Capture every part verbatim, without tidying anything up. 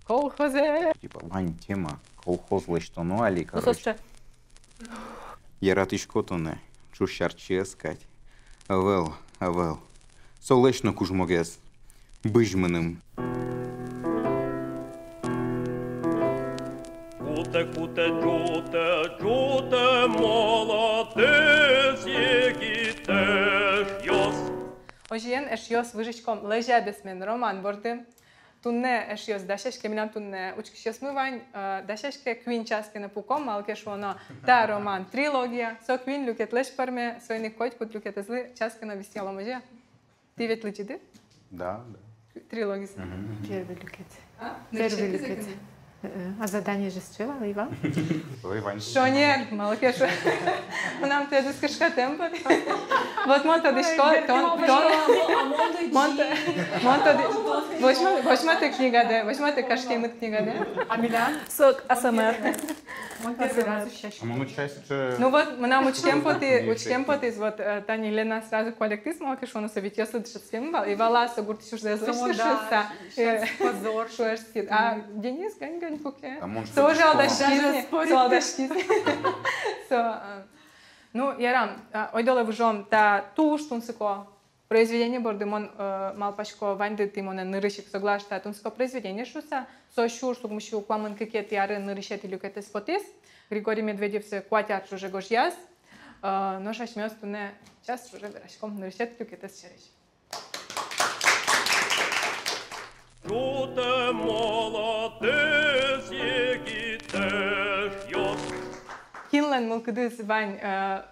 Колхозэ. Типа, вань тема, колхоз лэсьтоно али, короче. Яратӥсько тонэ, ӵуж сярчыез кадь. Ӧвӧл, ӧвӧл. Солэсь но кужмогес. Бызь мыным. Кутэ, кутэ, ӝутэ, ӝутэ, молодец, егит эшъёс. Озьыен, эшъёс, выжиськом «Лӧзя бесмен» роман борды. Туннэ, эшъёс, дасяське, милям туннэ учкисьёсмы вань, э, дасяське, куинь час гинэ пуком, малы ке шуоно та роман трилогия, со куинь люкетлэсь пӧрме, соин ик котькуд люкетэзлы час гинэ висъялом, озьы-а? Тӥ ведь лыдӟиды? Да, да. Трилогиез. Мгм. Первый люкет. А? Первый люкет. Э, а задание же сыӵе вал, ӧвӧл-а? Ой, вань. Шонер, малы ке шуо. Мынам тӥледыз кышкатэм потэ. Вот мон тодӥсько, тон, тон. Мон то-, мон тоды-, возьма, возьматы книгадэ, возьматы кашкемыт книгадэ. А милям? Сок, АСМР. Мон первый раз ушъясько. А мон учкисько. Ну вот, мынам учкеме потӥз, учкеме потӥз, вот, э, тани Лена сразу куалектэз, малы ке шуоно, со витьёслы дышетскем вал, и вала со гуртысь ужзэ ӧз лэсьты шуыса. Щас, э, позор. Шуиськиз. А Денис гань-гань пуке. А мон тоже алдашкиз, даже спорить. Со алдашкиз. Со, э, ну, ярам, а, ойдолэ выжом та туж тунсыко произведение борды. Мон, э, малпасько, ваньды тӥ монэн нырысь ик соглаш та тунсыко произведение шуыса. Со сюрс укмыссю куамын кыкетӥ арын нырысетӥ люкетэз потӥз. Григорий Медведев сое куать ар ӵоже гожъяз. Э, нош асьмеос туннэ час ӵоже вераськом нырысетӥ люкетэз сярысь. Ӝутэ, молодец, егит эшъёс. Кинлэн мылкыдыз вань, э,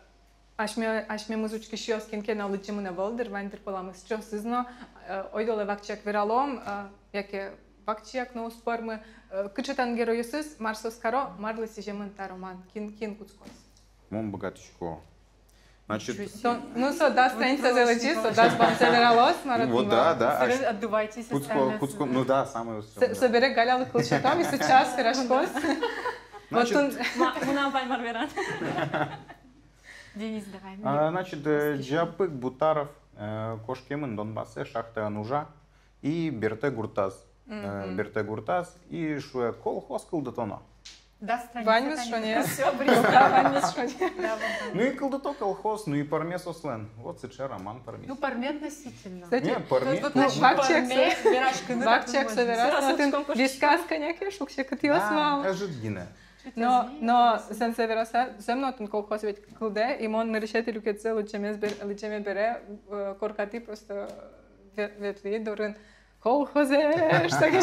асьме-, асьмемыз учкисьёс, кин ке но лыдӟымын ӧвӧл дыр, вань дыр пӧламы сыӵеосыз но, э, ойдолэ вакчияк вералом, э, яке вакчияк но уз пӧрмы, э, кыӵе татын геройёсыз, мар соос каро, марлы сӥземын та роман, кин, кин кутскоз. Мон быгатӥсько. Значит, ничего себе. Со, ну, со дас страницазэ лыдӟиз, со дас бамзэ вералоз, мар-а. Вот, да, да. Собере отдувайтесь, кутско, остальное кутско, всё. Ну да, самое всё, да. Собере Галялы кыл сётом, и сейчас вераськоз. Значит, вот он. Ма-, мынам вань мар вераны. Денис, давай. А, значит, э, Ӟапык Бутаров, э, кошкемын Донбассэ, шахтаын ужа, и бертэ гуртаз. Э, мгм. Бертэ гуртаз и шуэ: «Колхоз кылдытоно». Да, страница. Ваньмыз шонер. Всё, брызга, ваньмыз шонер. Да, вот. Ну и кылдыто колхоз, ну и пӧрме соослэн. Вот сыӵе роман пӧрме. Ну, пӧрме относительно. Кстати, не, пӧрме. Вот, ну, значит, вакчияк пӧрме, со-, вераськыны вакчияк со вераз, но отын висказ кӧня ке шуг-секытъёс вал. Да, ӧжыт гинэ. Но, но зэмзэ вераса, зэм но отын колхоз ведь кылдэ, и мон нырысетӥ люкетсэ лыдӟеме бер-, лыдӟеме бере, э, коркатӥ просто ве-, ветлӥ дорын. Колхозэ, что ли,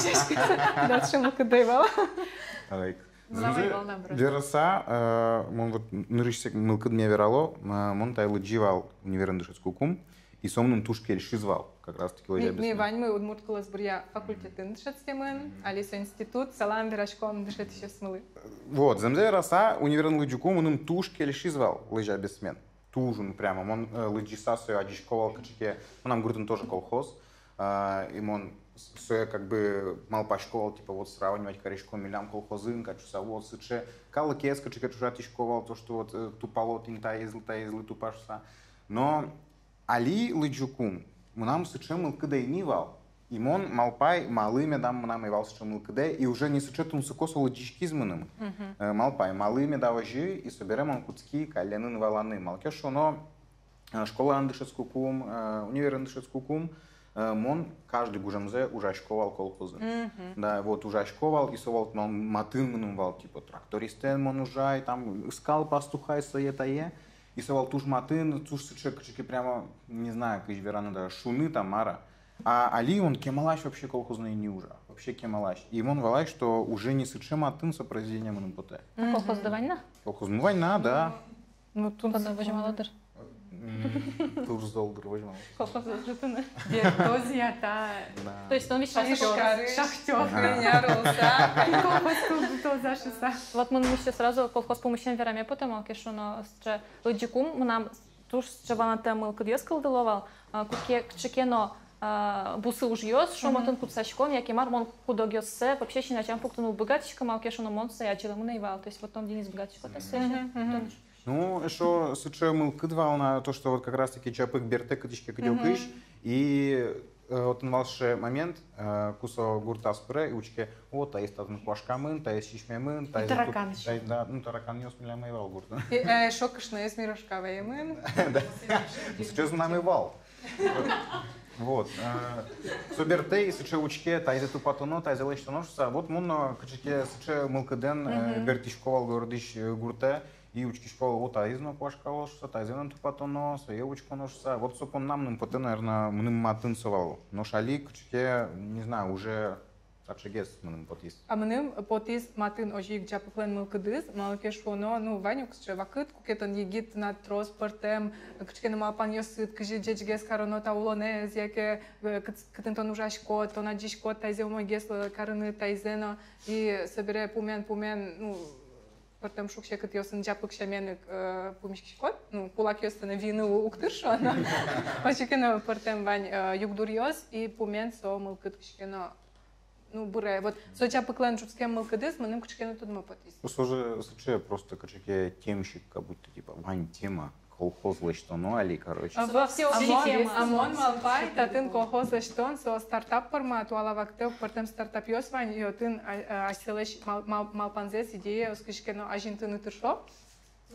дальше мылкыд ӧй вал. Ай, мынам ӧй вал, наоборот. Вераса, э, мон вот нырысьсэ мылкыд мынэ верало, э, мон тае лыдӟи вал универын дышетскыкум, и со мыным туж кельшиз вал, как раз таки. Ми, «Лӧзя бесмен». Ми ваньмы удмурт кылосбуръя факультетын дышетскемын, али со институт, салам вераськом дышетӥсьёсмылы. Вот, зэмзэ вераса, универын лыдӟыкум мыным туж кельшиз вал «Лӧзя бесмен». Туж, ну, прямо, мон, э, лыдӟыса сое адӟисько вал кыӵе ке, мынам гуртын тоже колхоз, а, и мон с-, сое как бы малпасько вал, типа, вот сравнивать карисько милям колхозын кадь шуыса, вот сыӵе, калыкез кыӵе ке ӵошатӥсько вал, то, что вот, э, тупало тӥни таизлы, таизлы тупа шуыса. Но али лыдӟыкум мынам сыӵе мылкыд ӧй ни вал. И мон малпай, малы меда мынам ӧй вал сыӵе мылкыдэ, и уже не сыӵе тунсыко со лыдӟиськиз мыным. Мгм. Э, малпай, малы меда озьы, и собере мон кутски калленын валаны. Малы ке шуоно, э, школаын дышетскыкум, э, универын дышетскыкум, э, мон каждый гужемзэ ужасько вал колхозын. Мгм. Да, вот ужасько вал, и со вал мал-, матын мыным вал, типа, трактористэн мон ужай, там, скал пастухай, сое-тае. И со вал туж матын, туж сыӵе, кыӵе ке прямо, не знаю, кызьы вераны даже, шуны там, мар-а. А али мон кемалась вообще колхозын ӧй ни ужа. Вообще кемалась. И мон валай, что уже не сыӵе матын со произведение мыным потэ. А колхозды вань на? Колхозмы вань на, да. Ну, тунсыко. Тон возьмало дыр. М, туж зол дыр возьмало. Колхоз ӝутыны. Бертоз-а та? Да. То есть он ведь шахтёр. Шахтёр. Ага. Тренер улса. Колхоз кылдытоз-а шуыса. Вот мыным ещё сразу колхоз пумысен вераме потэ, малы ке шуоно, сыӵе лыдӟыкум мынам туж сыӵе ванатэ мылкыдъёс кылдыло вал, а, куке кыӵе ке но, а, бусы ужъёс, шуом, отын кутсаськон, яке мар, мон куд-огъёссэ вообще син азям пуктыны уг быгатӥськы, малы ке шуоно, мон сое адӟылэмын ӧй вал. То есть вот тон, Денис, быгатӥськод-а сое? Мгм, мгм. Тон. Ну, эшшо сыӵе мылкыд вал на, то, что вот как раз-таки Ӟапык бертэ кытысь ке кыдёкысь, и Э, отын вал сыӵе момент, э, ку со гуртаз пыре и учке: о, таиз татын куашкамын, таиз сисьмемын, таиз ту-, таракан ещё. Таиз, да, ну, тараканъёс милям ӧй вал гуртын. Э, э, эшшо кышноез мирошка ваемын. Да. Ну, сыӵеез мынам ӧй вал. Вот, э, со бертэ и сыӵе учке: таизэ тупатоно, таизэ лэсьтоно шуса. Вот мон но кыӵе ке сыӵе мылкыдэн, э, бертӥсько вал городысь, э, гуртэ. И учкисько: о, таиз но куашка вал шуса, таизэ но тупатоно, сое учконо шуса. Вот со понна мыным потэ, наверно, мыным матын со вал. Нош али кыӵе ке, не знаю, уже таӵегес мыным потӥз. А мыным потӥз матын озьы ик ӟапыклэн мылкыдыз, малы ке шуоно, ну, вань ук сыӵе вакыт, куке тон егит, тынад трос пӧртэм кыӵе ке но малпанъёсыд, кызьы ӟечгес кароно та улонэз, яке, э, кыт-, кытын тон ужаськод, тон адӟиськод таизэ умойгес, э, карыны таизэ но. И собере пумен-пумен, ну, пӧртэм шуг-секытъёсын ӟапык сямен ик, э, пумиськиськод, ну, кулакъёстэ но виыны у-, уг тыршо, но озьы ке но пӧртэм вань, э, югдуръёс, и пумен со мылкыд кыӵе ке но, ну, быре. Вот со ӟапыклэн ӝутскем мылкыдыз мыным кыӵе ке но тодмо потӥз. Ну, со же сыӵе просто кыӵе ке темщик, как будто, типа, вань тема. Колхоз лэсьтоно али, короче. А во-, всё, а мон, а мон малпай, татын колхоз лэсьтон, со стартап формат, туала вакытэ пӧртэм стартапъёс вань, и отын, а, а, асьсэлэсь мал-, мал-, малпанзэс, идеяос кызьы ке но азинтыны тыршо.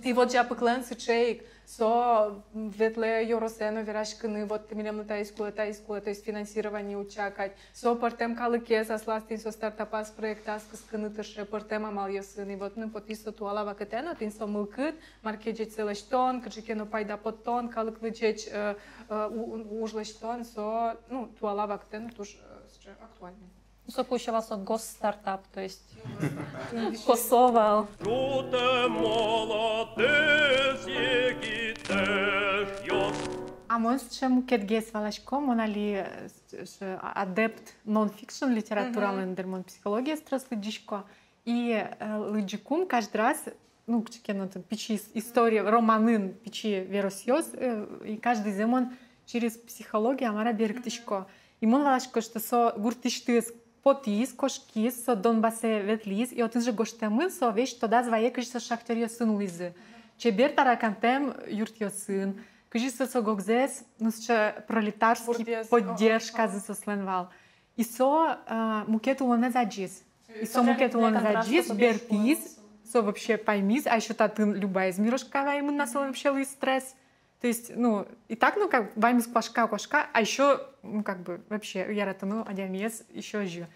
И вот ӟапыклэн сыӵе ик, со ветлэ ёросэ но вераськыны, вот милемлы таиз кулэ, таиз кулэ, то есть финансирование утча кадь. Со пӧртэм калыкез аслаз тӥни со стартапаз, проектаз кыскыны тырше пӧртэм амалъёсын. И вот, ну, вот и со туала вакытэ но тӥни со мылкыд, мар ке ӟечсэ лэсьтон, кыӵе ке но пайда поттон, калыклы ӟеч, э, э, у-, у-, уж лэсьтон, со, ну, туала вакытэ но туж, э, сыӵе актуальный. Соку ещё вал со госстартап, то есть косо вал. Ӝутэ молодец, егит эшъёс. А мон сыӵе мукетгес валасько, мон али, э, с-, с-, адепт нон-фикшн литературалэн, дыр, мон психологиез трос лыдӟисько. И, э, лыдӟыкум каждый раз, ну, кыӵе ке но там пичи ис-, история, романын пичи веросъёс, э, и каждыйзэ мон через психология мар-а берыктӥсько. И мон валасько, что со гуртысьтыз потӥз, кошкиз, со Донбассэ ветлӥз, и отын же гожтэмын, со весь тодаз вае, кызьы со шахтёръёсын улӥзы. Чебер таракантэм юртъёсын, кызьы со согогзэс, ну, сыӵе пролетарский поддержказы соослэн вал. И со, а, мукет улонэз адӟиз. И со мукет улонэз адӟиз, бертӥз, со вообще паймиз, а ещё татын Любаез мирошка ваемын на, солэн вообще луиз стресс. То есть, ну, и так, ну, как, ваньмыз куашка, куашка, а ещё, ну, как бы, вообще, яратоно адямиез ещё озьы.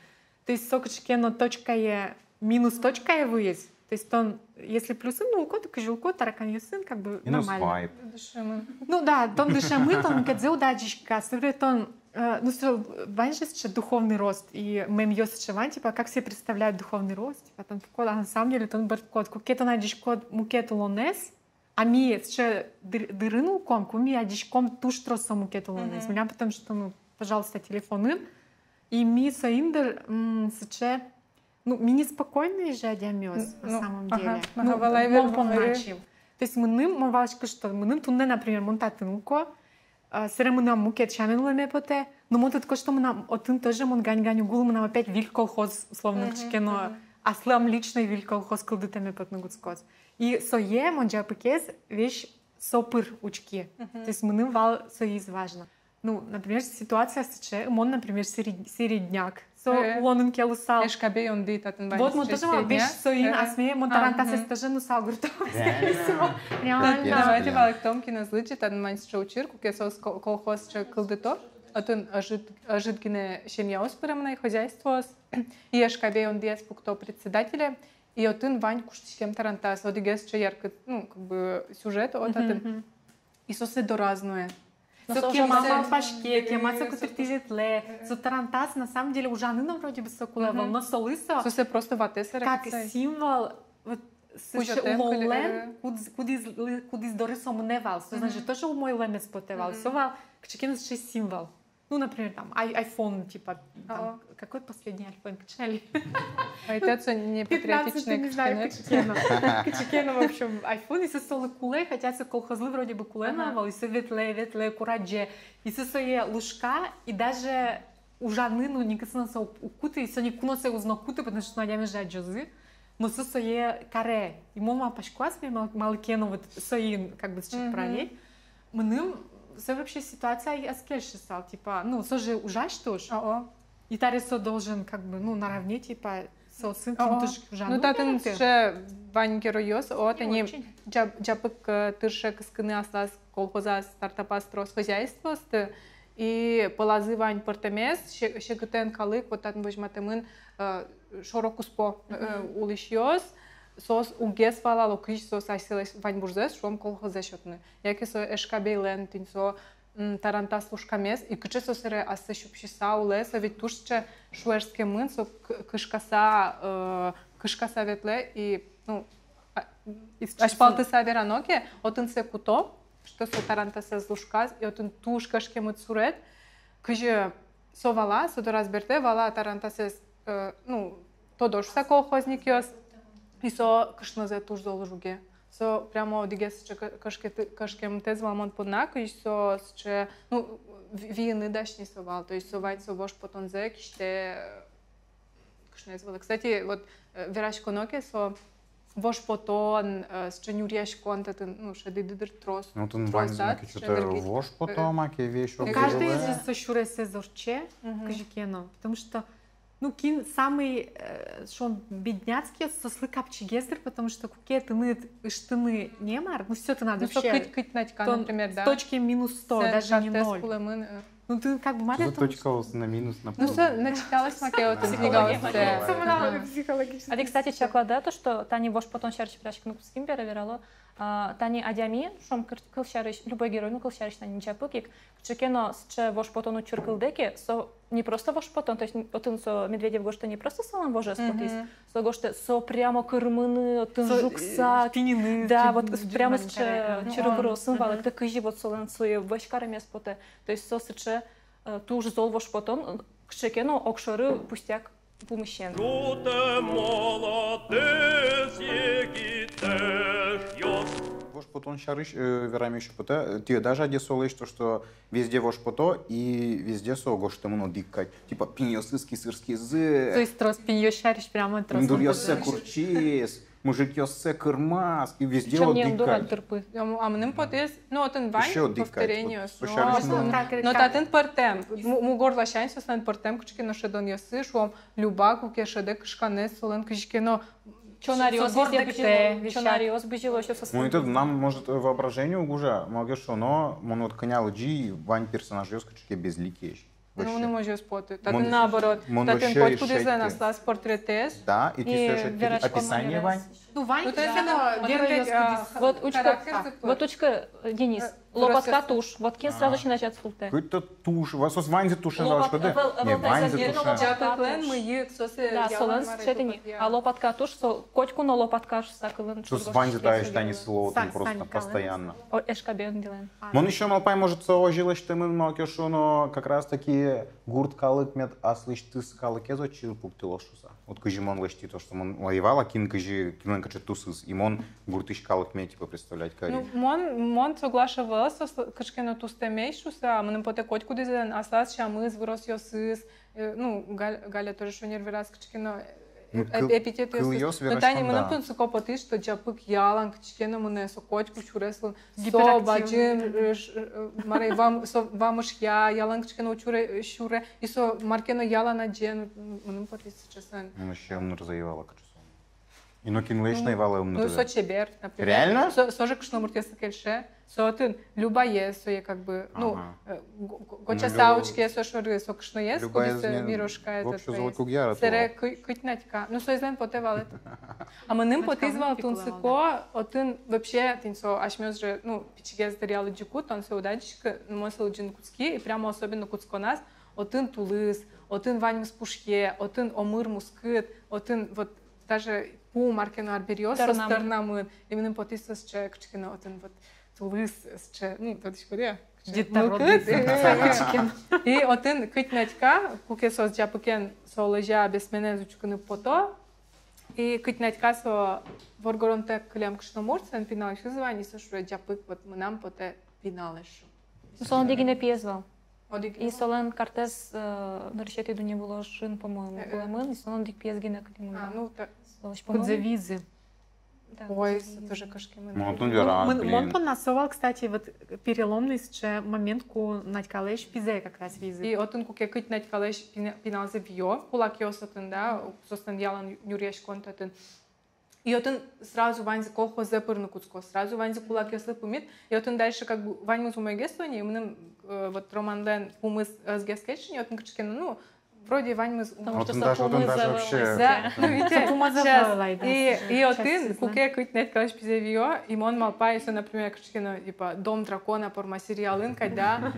То есть, со кыӵе ке но точкае, минус точкае вуиз. То есть, тон, если плюсын, ну, улӥськод, кызьы улӥськод, тараканъёсын, как бы, нормально. Минус вайб. Дышемын. Ну да, тон дышемын, тон мукетсэ уд адӟиськы, собере тон, э, ну, со, вань же сыӵе духовный рост, и мемъёс сыӵе вань, типа, как все представляют духовный рост, типа, тон пукод, а на самом деле тон бертӥськод, куке тон адӟиськод мукет улонэз, а ми сыӵе дыр-, дырын улӥськом, ку ми адӟиськом туж трос со мукет улонэз. Мгм. Милям, потому что, ну, пожалуйста, телефонын. И ми соин, дыр, м, сыӵе, ну, ми неспокойные же адямиос, на самом деле. Ну, ага, ну, ага, валай, мон понна ачим. То есть мыным, мон валасько, что мыным туннэ, например, мон татын улӥсько, а, собере мынам мукет сямен улэме потэ. Но мон тодӥсько, что мынам отын тоже мон гань-гань уг улы, мынам опять виль колхоз, условно, кыӵе ке но, аслам личной виль колхоз кылдытэме потыны кутскоз. И сое мон ӟапыкез весь со пыр учки. То есть мыным вал соиз важно. Ну, например, ситуация сыӵе, мон, например, серед-, середняк со улонын ке луысал. Эшкабей, Онды, татын вань. Вот, мон тоже вал весь соин, асме, мон тарантасэз тоже нуысал гуртоос. Реально. Давайте валэктом, кинэз лыдӟе, татын вань сыӵе учыр, куке соос кол-, колхоз сыӵе кылдыто, отын ӧжыт, ӧжыт гинэ семьяос пыремын ай, хозяйствоос. И Эшкабей, Ондыез пукто председателе, и отын вань куштӥськем тарантас, одӥгез сыӵе яркыт, ну, как бы, сюжет, о, татын. И сосэ дораз нуэ. Со кема малпаське, кема со котыртӥ ветлэ. Со тарантас, на самом деле, ужаны но вроде бы со кулэ ӧвӧл, но солы со... Сосэ просто ватэ сэрэ. Как символ, вот, сыӵе улонлэн, кудӥз, кудӥз, кудӥз доры со мынэ вал. Со, значит, тоже умой луэмез потэ вал. Со вал кыӵе ке но сыӵе символ. Ну, например, там, ай-, айфон, типа, там, какой последний айфон, кыӵе али? Ай, это не патриотичный, не знаю, кыӵе ке но. Кыӵе ке но, в общем, айфон, и со солы кулэ, хотя со колхозлы вроде бы кулэ но ӧвӧл, и со ветлэ, ветлэ, курадӟе, и со сое лушка, и даже ужаны, ну, никытсы но со уг куты, и со никуно сое уз но куты, потому что, ну, адямиос же адӟозы, но со сое каре. И мон малпасько асме, мал-, малы ке но вот соин, как бы, сыӵе параллель. Мыным Со вообще ситуация ӧз кельшысал, типа, ну, со же ужась туж. О-о. И табере со должен, как бы, ну, наравне, типа, соосын, о-о, кин туж ужа. Ну, ну, татын, короче, сыӵе вань геройёс, о, тани очень. Ӟаб-, ӟабык, э, тырше кыскыны аслаз колхозаз, стартапаз трос хозяйствоосты, и пӧлазы вань пӧртэмез, се-, секытэн калык, вот татын возьматэмын, э, шоро-куспо, э, мгм, улӥсьёс, соос уг валало, кызьы соос асьсэлэсь ваньбурзэс, шуом, колхозэ сётыны. Яке со Эшкабейлэн тӥни со, м, тарантас лушкамез, и кыӵе со сэре ассэ сюпсьыса улэ, со ведь туж сыӵе шуэрскемын, со к-, кышкаса, э, кышкаса ветлэ, и, ну, а, и асьпалтыса верано ке, отын сое куто, что со тарантасэз лушказ, и отын туж кышкемыт сурет, кызьы со вала, со дораз бертэ, вала тарантасэз, э, ну, тодо шуса колхозникъёс, и со кышнозэ туж зол жуге. Со прямо одӥгез сыӵе кы-, кышкеты-, кышкемытэз вал мон понна, кызьы со сыӵе, ну, ви-, виыны дась ни со вал, то есть со вань со вож потонзэ кисьтэ, э, кышноез вылэ. Кстати, вот, э, вераськоно ке, со вож потон, э, сыӵе нюръяськон татын, ну, шӧдӥды дыр трос. Ну, татын трос вань, да, кичи сыӵе тыр мергыт. Вож потон, э, маке весь. Ну, каждый из со сюресэз ортче, мгм, кызьы ке но, потому что, ну, кин самый, э, шуом, бедняцкий, соослы капчигес дыр, потому что куке тыныд ыштыны немар, ну, всё, тынад, ну, со вообще кыть-, кытнадь ке, тон, например, да, в точке минус сто, даже не ноль. Кулэмын, э, ну, ты как бы, мар-а, точка, на минус, на плюс. Ну, со начиталась маке отын книгаоссэ. Психология. Самый психологический. А ты, кстати, чакла, да, то, что тани вож потон сярысь вераськыны кутским бере, верало, а, тани адями, шуом, кыр-, кылсярысь, любой герой, ну, кылсярысь, тани ӟапык ик, кыӵе ке но сыӵе вож потон учыр кылдэ ке, со не просто вож потон, то есть отын со Медведев гожтэ, не просто солэн вожез потӥз, мгм, со гожтэ, со прямо кырмыны, отын со, э, жукса, тӥньыны, да, тӥ-, вот тӥньыны, прямо сыӵе, э, чыры-пыры, сын валэктэ, кызьы вот солэн сое вӧсь каремез потэ. То есть со сыӵе, э, туж зол вож потон, э, кыӵе ке но огшоры пустяк пумысен. Ӝутэ молодец, егит эшъёс. Вож потон сярысь, э, вераме ещё потэ, э, тӥ даже адӟе солэсь, то, что везде вож пото, и везде со гожтэмын одӥг кадь. Типа, пиньёсыз кисырскизы. То есть трос пиньёс сярысь прямо трос. Индуръёссэ куртчиз, мужикъёссэ кырмаз, и везде одӥг кадь. Причём не индур, а тырпы. А м-, а мыным потӥз, ну, отын вань повторениос. Ещё одӥг кадь. Вот, ещё одӥг кадь. Но, но татын пӧртэм, му-, мугор ласянь соослэн пӧртэм кыӵе ке но шӧдонъёссы, шуом, Люба куке шӧдэ кышканэз, солэн кызьы ке но чонаръёс везде бызьыло, чонаръёс бызьыло, ещё со. Ну, это нам, может, воображение уг ужа, малы ке шуоно, мон вот кӧня лыдӟи, вань персонажъёс кыӵе ке безликиесь. Ну, вообще. Ну, может, поты. Татын наоборот. Татын котькудӥзлэн аслаз портретэз. Да, и тӥ сое описание вань. Ну, вань, ну, то есть, да, это геройёс, а, кудӥз. Вот учкы, вот учкы, Денис, э, лопатка туш. Вот кин сразу син азяд султэ. Кыӵе туш, ва-, соос ваньзы тушен вал, шкода? Не, ваньзы тушен. Ӟапыклэн мыйык, соос, да, солэн сыӵе тӥни. А лопатка туш, со котьку но лопатка шуса кылын. Соос ваньзы та, тани сыло отын просто постоянно. О, Эшкабейлэн дилэн. Мон ещё малпай, может, со озьы лэсьтэмын, малы ке шуоно, как раз таки гурт калык мед аслэсьтыз калыкез отчы пуктылоз шуса. Вот кызьы мон лэсьтӥ то, что мон ӧй вала, кин кызьы, кинлэн кыӵе тусыз, и мон гуртысь калыкме, типа, представлять кари. Ну, мон, мон соглаш ӧвӧл со, со кыӵе ке но тустэмесь шуса, мыным потэ, котькудӥзлэн аслаз сямыз, выросъёсыз, э, ну, Галь-, Галя тоже шонер вераз, кыӵе ке но, э, ну, кыл-, эпитетъёсыз. Кылъёс вераськон, да. Но тани мыным тунсыко потӥз, что ӟапык ялан кыӵе ке но мынэ, со котьку сюрес луын. Со бадӟым, э, ш-, э, мар-а, вам-, со вамышъя, ялан кыӵе ке но учуре, э, сюре, и со мар ке но ялан адӟе, ну, м-, мыным потӥз сыӵе сэн. Мон ещё ымнырзэ ӧй вала, кыӵе со. И нокинлэсь но ӧй вала ымнырзэ. Ну, со чебер, например. Реально? Со, со же кышномуртъёслы кельше. Со отын Любаез, сое как бы, ну, э, го-, го-, гочаса учке со шоры, со кышноез, кудӥз, э, Мирошка, этот, вообще золотугъяра сэре кы-, кытнадька. Ну, соизлэн потэ вал это. А мыным потӥз вал тунсыко, отын вообще, тӥни со асьмеос же, ну, пичигес дыръя лыдӟыку, тон сое уд адӟиськы, но мон сое лыдӟыны кутски, и прямо особенно кутсконаз, отын тулыс, отын ваньмыз пушъе, отын омыр мускыт, отын вот даже пу мар ке но арбериос, соос тырнамын. И мыным потӥз со сыӵе кыӵе ке но отын вот тулыс сыӵе, ну, тодӥськод-а? Детородный. И отын кытнадька, куке соос ӟапыкен со лэзя бесменэз учкыны пото, и кытнадька со воргоронтэк кылем кышномурт, солэн пиналъёсыз вань, и со шуэ: «Ӟапык, вот мынам потэ пинал эшшо». Солэн одӥг гинэ пиез вал. Одӥг гинэ. И солэн картэз, э, нырысетӥ дунне вылын ожын, по-моему, э, э, кулэмын, и солэн одӥг пиез гинэ кылемын. А, ну, та-, солэсь, по-моему, кудзэ визы. Да, ой, тоже кышкемын. Мон тон вера, мон понна со вал, кстати, вот переломный сыӵе момент, ку Надькалэсь пизэ как раз виизы. И отын куке кык Надькалэсь пина-, пиналзы виё, кулакъёс отын, да, соослэн ялан нюръяськон татын. И отын сразу ваньзы колхозэ пырны кутско, сразу ваньзы кулакъёслы пумит. И отын дальше как бы ваньмыз умойгес луэ ни, мыным, э, вот романлэн пумыз ӧз гес кельшы ни, отын кыӵе ке но, ну, вроде ваньмыз умой. Потому что отын со даже, отын пумыз даже ӧвӧл вообще. Да, ну, ведь со пумаз сейчас ӧвӧл, да, и, и отын куке кык Надькалэсь пизэ виё, и мон малпай, со, например, кыӵе ке но, типа, «Дом дракона» порма сериалын кадь, да,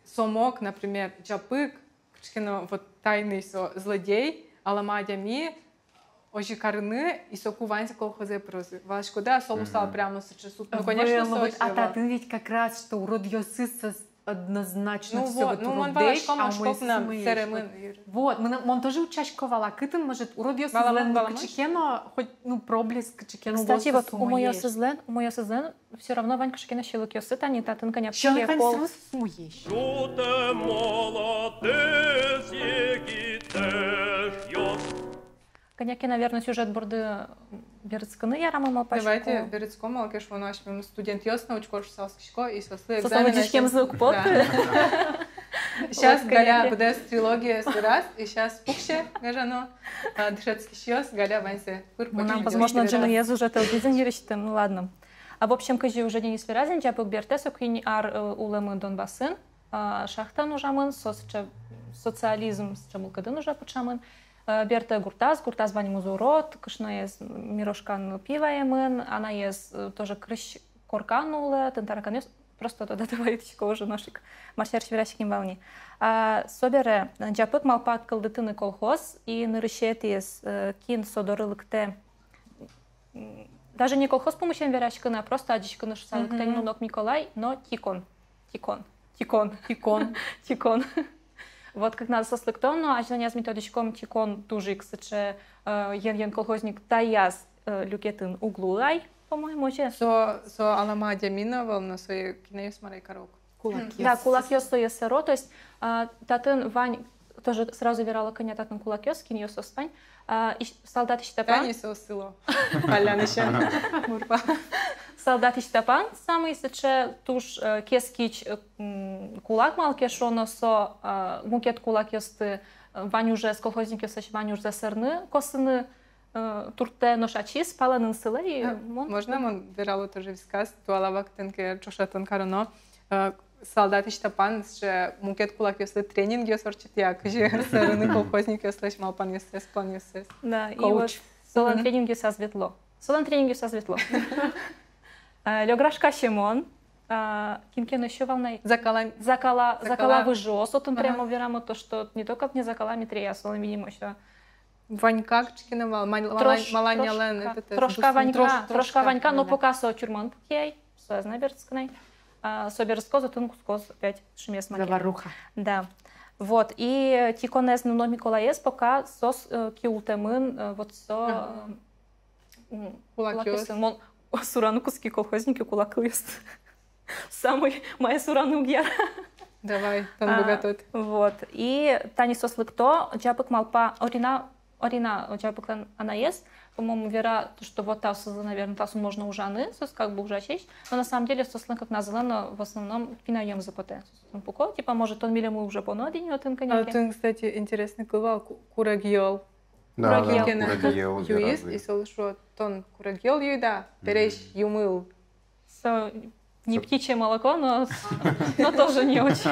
со мог, например, Ӟапык, кыӵе ке но вот тайный со злодей, алама адями, озьы карыны, и соку ваньзы колхозэ пырозы. Валаськод-а, со луысал прямо сыӵе суд. Ну, конечно, ӧвӧл, но со вот озьы ӧвӧл. А татын ведь как раз, что уродъёсыз со однозначно, ну всё вот, вот, ну, мон уродъёс, валасько, а мон умоесь шкокнам умоесь сэремын. Вот, мон, мон тоже утчасько вал, а кытын, может, уродъёсызлэн, валамон, валамон, кыӵе ке но, хоть, ну, проблеск кыӵе ке но. Кстати, вот умоесызлэн, умоесызлэн всё равно вань кыӵе ке но сьӧлыкъёссы, тани татын кӧня ке пол. Сьӧлык вань, сразу умоесь. Ӝутэ молодец, егит эшъёс. Кӧня ке, наверное, сюжет борды берытскыны ярамы, малпасько. Давайте берытском, малы ке шуоно асьмемыз студентъёс но учконо шуыса оскисько, и соослы экзамен. Соослэн лыдӟиськемзы уг поты. Да. Сейчас вот, Галя, кӧня ке, быдэс трилогиез выраз, и сейчас пуксе, гажано, а, дышетскисьёс, Галя ваньзэ пыр-, мынам, возможно, ӝыныез уже ӧвӧл ни вирисьтэм, ну ладно. А, в общем, кызьы уже Денис вераз ини, Ӟапык бертэ, со куинь ар, э, улэмын Донбассын, а, шахтаын ужамын, со сыӵе социализм сыӵе мылкыдын уже пыӵамын. Э, бертэ гуртаз, гуртаз ваньмыз урод, кышноез Мирошкан пи ваемын, анаез, э, тоже крысь коркан улэ, тын тараканъёс, просто тодады вайытӥсько уже нош ик, мар сярысь вераським вал ни. А, собере, э, Ӟапык малпа кылдытыны колхоз, и нырысетӥез, э, кин со доры лыктэ, м, даже не колхоз пумысен вераськыны, а просто адӟиськыны шуыса лыктэ ни Нунок Миколай но Тикон. Тикон. Тикон. Тикон. Тикон. Вот кыкназы соос лыкто, но азьланяз ми тодӥськом, Тикон туж ик сыӵе, э, ен-ен колхозник таяз, э, люкетын уг луы ай, по-моему, озьы. Со, со алама адями но ӧвӧл, но сое кинэ ӧз мар ай каро ук. Кулакъёс. Да, кулакъёс сое сэро, то есть, а, татын вань, тоже сразу верало, кӧня татын кулакъёс, кинъёс соос вань. А, ис-, солдат Исьтапан. Тани соос сыло. Паллянысен. Мурпа. Солдат Исьтапан самый сыӵе туж, э, кескич, э, м, кулак, малы ке шуоно со, э, мукет кулакъёсты, э, вань ужез, колхозникъёслэсь вань ужзэ сэрны, косыны, э, туртэ, нош ачиз палэнын сылэ, и, э, мон... Можно мон верало тоже висказ, туала вакытэн ке ӵошатон кароно, э, солдат Исьтапан сыӵе мукет кулакъёслы тренингъёс ортчытъя, кызьы сэрыны колхозникъёслэсь малпанъёссэс, планъёссэс. Да, и вот солэн тренингъёсаз ветло. Солэн тренингъёсаз ветло. Э, Лёграшка Семон, э, кин ке но ещё вал на. Закала. Закала, Закала. Закала выжыос, отын прямо верамы то, что не только не Закала Митрей, а солэн, видимо, ещё Ванька кыӵе ке но вал, Мал-, Малань-, Маланьялэн, Трош-, этот, Трошка Ванька, Трош-, Трошка Ванька, но пока со тюрьмаын пуке ай, со ӧз на берытскы на ай. А, со берытскоз, отын кутскоз опять шимес маке. Заваруха. Да. Вот. И Тиконэз но Миколаез пока соос, э, киултэмын, э, вот со, э, м, кулакъёс. Кулакъёс. Мон сураны кутски колхознике кулак кылъёсты. Самый, мае сураны уг яра. Давай, тон быгатод. А, вот. И тани соос лыкто, Ӟапык малпа, Орина, Орина, Ӟапыклэн анаез, по-моему, вера, то, что вот таосызлы, наверное, таосын можно ужаны, соос как бы ужасесь. Но на самом деле соослэн кыкназылэн но в основном пиналъёмзы потэ. Соосын пуко, типа, может, тон милемлы уже понод ини отын кӧня ке. А отын, кстати, интересный кыл вал, ку-, курегъёл. Да, да, курегъёл. Курегъёл юиз, и солы шуо: тон курегъёл юид-а, пересь юмыл. Со не птичье молоко, но, но тоже не очень.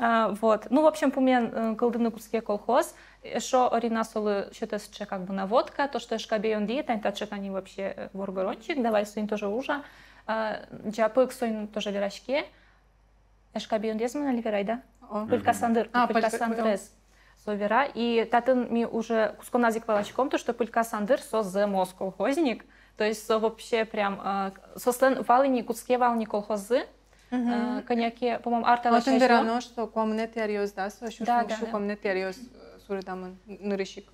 А, вот. Ну, в общем, пумен, э, кылдыны кутске колхоз. Эшшо Орина солы сётэ сыӵе как бы наводка, то, что Эшкабей Онды, тань таӵе тани вообще, э, воргорончик, давай соин тоже ужа. А, Ӟапык соин тоже вераське. Эшкабей Ондыез мон али верай, да? О. Пылька Сандыр. А, Пылька Сандырез со вера. И татын ми уже кутсконаз ик валаськом то, что Пылька Сандыр со зэмос колхозник. То есть со вообще прям, э, соослэн вал ини, кутске вал ини колхоззы. Э, кӧня ке, по-моему, ар талэсь азьло. Отын верано, что куамынэтӥ аръёс, да, со сю-, да, сю-, да, сю-, да, куамынэтӥ аръёс, э, суредамын нырысь ик.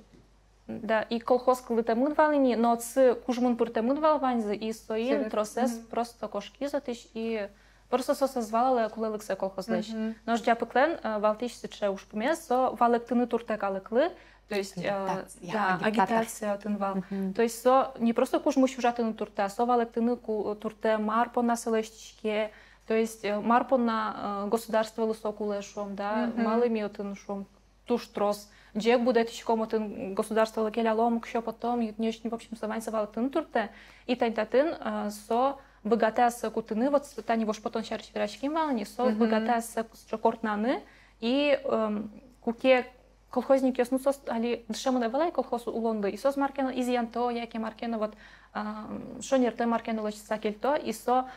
Да, и колхоз кылдытэмын вал ини, но отчы кужмын пыртэмын вал ваньзы, и соин тросэз просто кошкиз отысь, и Просто соос ӧз валалэ кулэлыксэ колхозлэсь. Мгм. Нош Ӟапыклэн, э, валтӥсь сыӵе ужпумез — со валэктыны туртэ калыклы. То есть, э, агитация, да, агитация. Агитация отын вал. Мгм. То есть со не просто кужмысь ужатыны туртэ, а со валэктыны ку-, туртэ, мар понна со лэсьтӥське. То есть, э, мар понна, э, государстволы со кулэ, шуом, да, мгм, малы ми отын, шуом, туж трос ӟег будэтӥськом отын, государстволы келялом, уксё потом, ю-, нечни, в общем, со ваньзэ валэктыны туртэ. И тани татын, э, со быгатэ ассэ кутыны, вот с-, тани вожпотон сярысь вераським вал ини, со, мгм, быгатэ ассэ с-, кортнаны, и, эм, куке колхозникъёс, ну, соос али дышемын ӧвӧл ай колхоз улонлы, и соос мар ке но изъянто, яке мар ке но вот, ам, шонертэ мар ке но лэсьтыса кельто, и со,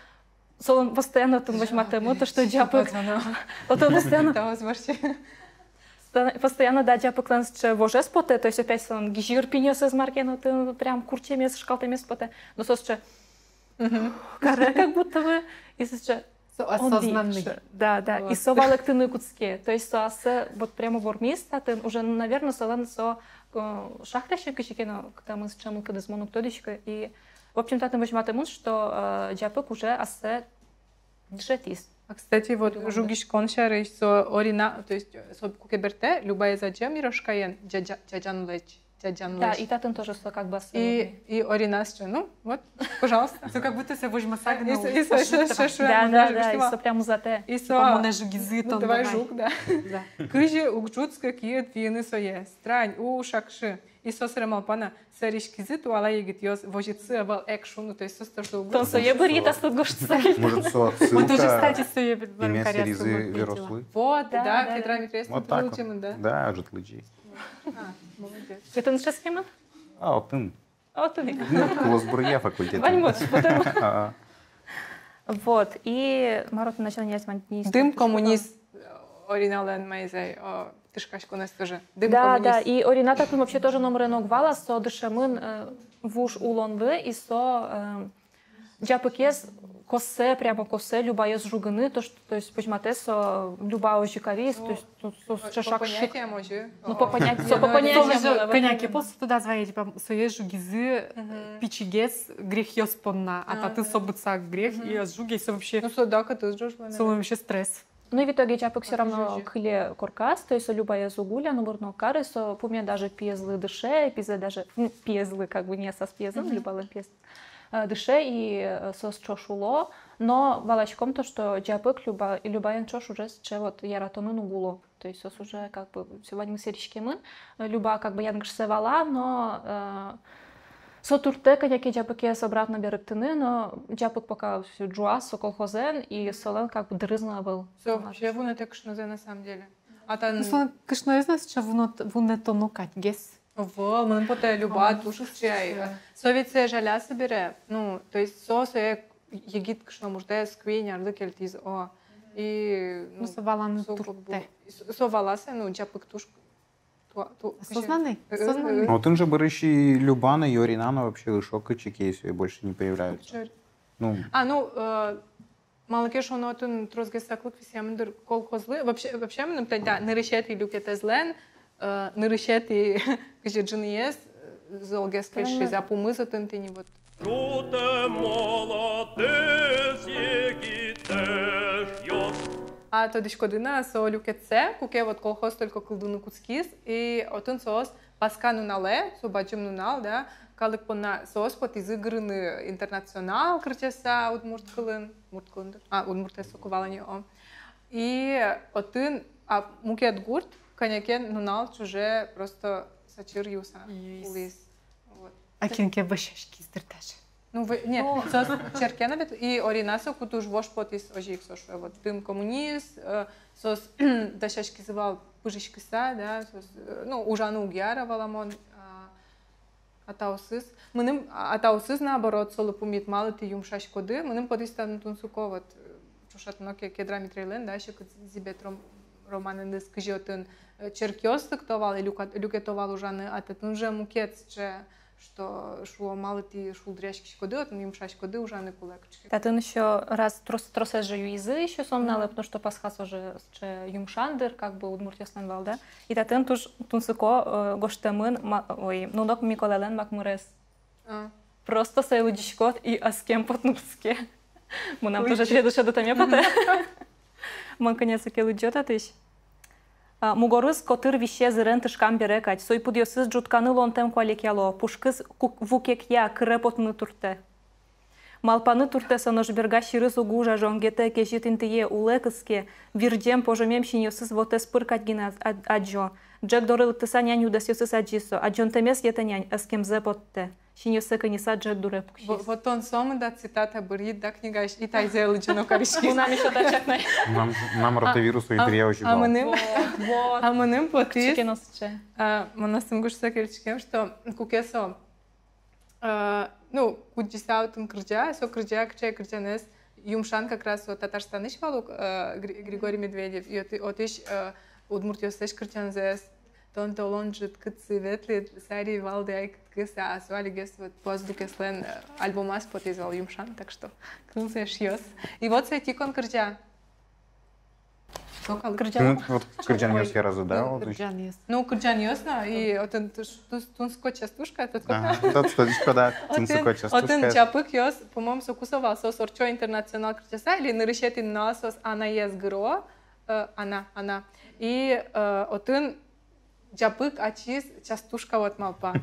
солэн постоянно отын возьматэмын, то, что Ӟапык. Отын постоянно. Та воз вообще. Ста-, постоянно, да, Ӟапыклэн сыӵе вожез потэ, то есть опять солэн гизьыр пиньёсыз мар ке но отын прям курчемез, шкалтэмез потэ. Но со сыӵе, мгм, каре как будто бы, и со сыӵе, со осознанный. Да, да, и со валэктыны кутске. То есть со ассэ вот прямо вормиз татын, уже, ну, наверно, солэн со, э, шахтаысен кызьы ке но кытамын сыӵе мылкыдыз, мон уг тодӥськы. И, в общем, татын возьматэмын, что, э, Ӟапык уже ассэ дышетӥз. А, кстати, вот жугиськон сярысь, со Орина, то есть, э, со куке бертэ, Любаез адӟе Мирошкаен, ӟа-, ӟа-, ӟаджанлэсь, ӟаджанлэсь. Да, и татын тоже со как бы и, и Орина сыӵе, ну, вот, пожалуйста. Со как будто со возьмаса гинэ. И со, и со, со, со, да, да, да, и со прям узатэ. И со, типа, монэ жугизы, ну, тон давай, давай жуг, да. Да. Кызьы уг ӝутскы киыд виыны сое, странь, у, шакшы. И со сыре малпа на, сӧриськизы туала егитъёс, возьытсы ӧвӧл, эк шу, ну, то есть соос тоже уг... Тон сое бырйид аслыд гожтыса. Может, со отсылка? Мон тоже, кстати, сое б-, б-, ими сэризы верослы. Вот, да, да, да, Кедра Митрей. Вот так вот. Да, ӧжыт лыдӟи. А, молодец. Татын дышетскемын? А, отын. Отын ик. Ну, кылосбуръя факультет. Ваньмыз, потому. А, а. Вот, и мар отын начал нять ман дни. Дым коммунист, э, Ориналэн маиз ай, о, тышкаськонэз тоже. Дым коммунист. Да, да, и Орина татын вообще тоже номырен уг вала, со дышемын, э, вуж улонлы, и со, э, Ӟапыкез косэ, прямо косэ Любаез жугыны, то, что, то есть, возьматэ со, Люба озьы кариз, то есть, ну, со, со, со шак шик. По понятиям озьы. Ну, по понятиям, со по понятиям. Кӧня ке пол со туда звонит, типа, сое жугизы, мгм, пичигес грехъёс понна, а татын со быдӟа грех, и ӧз жуге, со вообще. Ну, со, да, кытысь ӝож вал, со вообще стресс. Ну и в итоге Ӟапык всё равно кыле корказ, то есть со Любаез уг улля, номыр но уг кары, со пуме даже пиезлы дыше, пизэ даже, ну, пиезлы, как бы, не со пиезлы, Любалэн пиез, э, дыше, и, э, соос ӵош уло, но валаськом то, что Ӟапык Люба, Любаен ӵош уже сыӵе вот яратонын уг уло. То есть соос уже как бы всё, ваньмыз сэрискемын, э, Люба как бы янгышсэ вала, но, э, со туртэ кӧня ке Ӟапыкез обратно берыктыны, но Ӟапык пока всё ӝуа со колхозэн, и солэн как бы дырыз но ӧвӧл. Со вообще вунэтэ кышнозэ на самом деле. А тан... Ну, солэн кышноез но сыӵе вунэт-, вунэтоно кадьгес. Ӧвӧл, мыным потэ, Люба туж ик сыӵе ай. Со ведь сое жаляса бере, ну, то есть со, сое егит кышномуртэз куинь арлы кельтӥз, о. И, ну, со валаны туртэ. Со, со валаса, ну, Ӟапык туж Ту-, ту-, осознанный, э, э, осознанный. Э. Ну, отын же бырысь и Люба но, и Орина но вообще ышо кытчы ке, если больше не появляются. Чё? Ну. А, ну, э, малы ке шуоно, отын тросгес саклык висъямын дыр колхозлы. Вообще, вообще, мыным тани та нырысетӥ люкетэзлэн, э, нырысетӥ кызьы ӝыныез, э, золгес кельшиз, а пумыз отын тӥни вот. Ӝутэ молодец, егит эшъёс. А тодӥськоды на со люкетсэ, куке вот колхоз только кылдыны кутскиз, и отын соос Пасха нуналэ, со бадӟым нунал, да, калык понна, соос потӥзы гырыны «Интернационал» кырӟаса удмурт кылын, удмурт кылын дыр, а, удмуртэз соку вал ини, о. И отын, а, мукет гурт кӧня ке нунал ӵоже просто сачыр юыса улӥз. Вот. А кин ке вӧсяськиз дыр даже. Ну, вы, нет, соос черке но ведь, и Орина соку туж вож потӥз, озьы ик со шуэ, вот, дым коммунист, э, соос дасяськизы вал пыжиськыса, да, соос, э, ну, ужаны уг яра валамон, а, а таосыз. Мыным, а, а таосыз, наоборот, солы пумит: малы тӥ юмшаськоды, мыным потӥз татын тунсыко, вот, э, ӵошатоно ке Кедра Митрейлэн, да, «Секыт зӥбет» ром-, романэныз, кызьы отын, э, черкъёс лыкто вал и люка-, люкето вал ужаны, а татын уже мукет сыӵе, что шуо, малы тӥ шулдыръяськиськоды, отын юмшаськоды, ужаны кулэ кыӵе ке. Татын ещё раз трос-, тросэз же юизы ещё со нуналэ, потому что Пасха со же сыӵе юмшан дыр, как бы, удмуртъёслэн вал, да. И татын туж тунсыко, э, гожтэмын ма-, ой, Нунок Миколайлэн макмырез. А. Просто сое лыдӟиськод и ӧскем потыны кутске. Мынам тоже тӥледлы шӧдытэме потэ. Мон кӧня со ке лыдӟо татысь. А, мугорыз котыр висе зырен тышкам бере кадь. Сой пыдъёсыз ӝутканы луонтэм куалекъяло. Пушкыз ку-, вукекъя, кыре потыны туртте. Малпаны туртте со, нош берга сьӧрыз уг ужа, жонгетэ, кезьыт интые, улэ кыске, вирӟем, пожомем синъёсыз вотэс пыр кадь гинэ ад-, адӟо. Ӝӧк доры лыктыса нянь удэсъёсыз адӟиз со. Адӟонтэмез йӧтэ нянь, ӧскемзэ поттэ. Синъёссэ кыньыса ӝӧк дуре пуксиз. Во-, вот тон сомында цитата бырйид, да, книгаысь, и тайзэ лыдӟыны кариськид. Мынам ещё тачак на. Мынам, мынам ротавирус, а, ой, дыръя озьы. А мыным, вот, вот. А мыным потӥз. Кыӵе ке но сыӵе. А, мон астым гожтыса кельтӥськем, что куке со, а, ну, кудӟыса отын кырӟа, со кырӟа, кыӵе кырӟанэз, юмшан как раз вот Татарстанысь вал ук, э, Гри-, Григорий Медведев, и оты-, отысь, э, удмуртъёслэсь кырӟанзэс, тон толон ӝыткытсы ветлӥд, сари валды ай кыткыса, а со алигес вот Поздукеслэн, э, альбомаз потӥз вал юмшан, так что кылзэ, эшъёс. И вот сое тикон кырӟа. Со калык. Кырӟан. Ну, вот кырӟанъёс яразы, да, ну, вот кырӟанъёс. Ну, кырӟанъёс но, и отын туж, туж тунсыко частушка, тодӥськод-а? Ага, тодӥсько, да, тунсыко частушка. Отын, отын чапыкъёс, по-моему, соку со вал, соос ортчо «Интернационал» кырӟаса, или нырысетӥ нуналаз соос анаез гыро, э, ана, ана. И, э, отын чапык ачиз частушка вот малпа.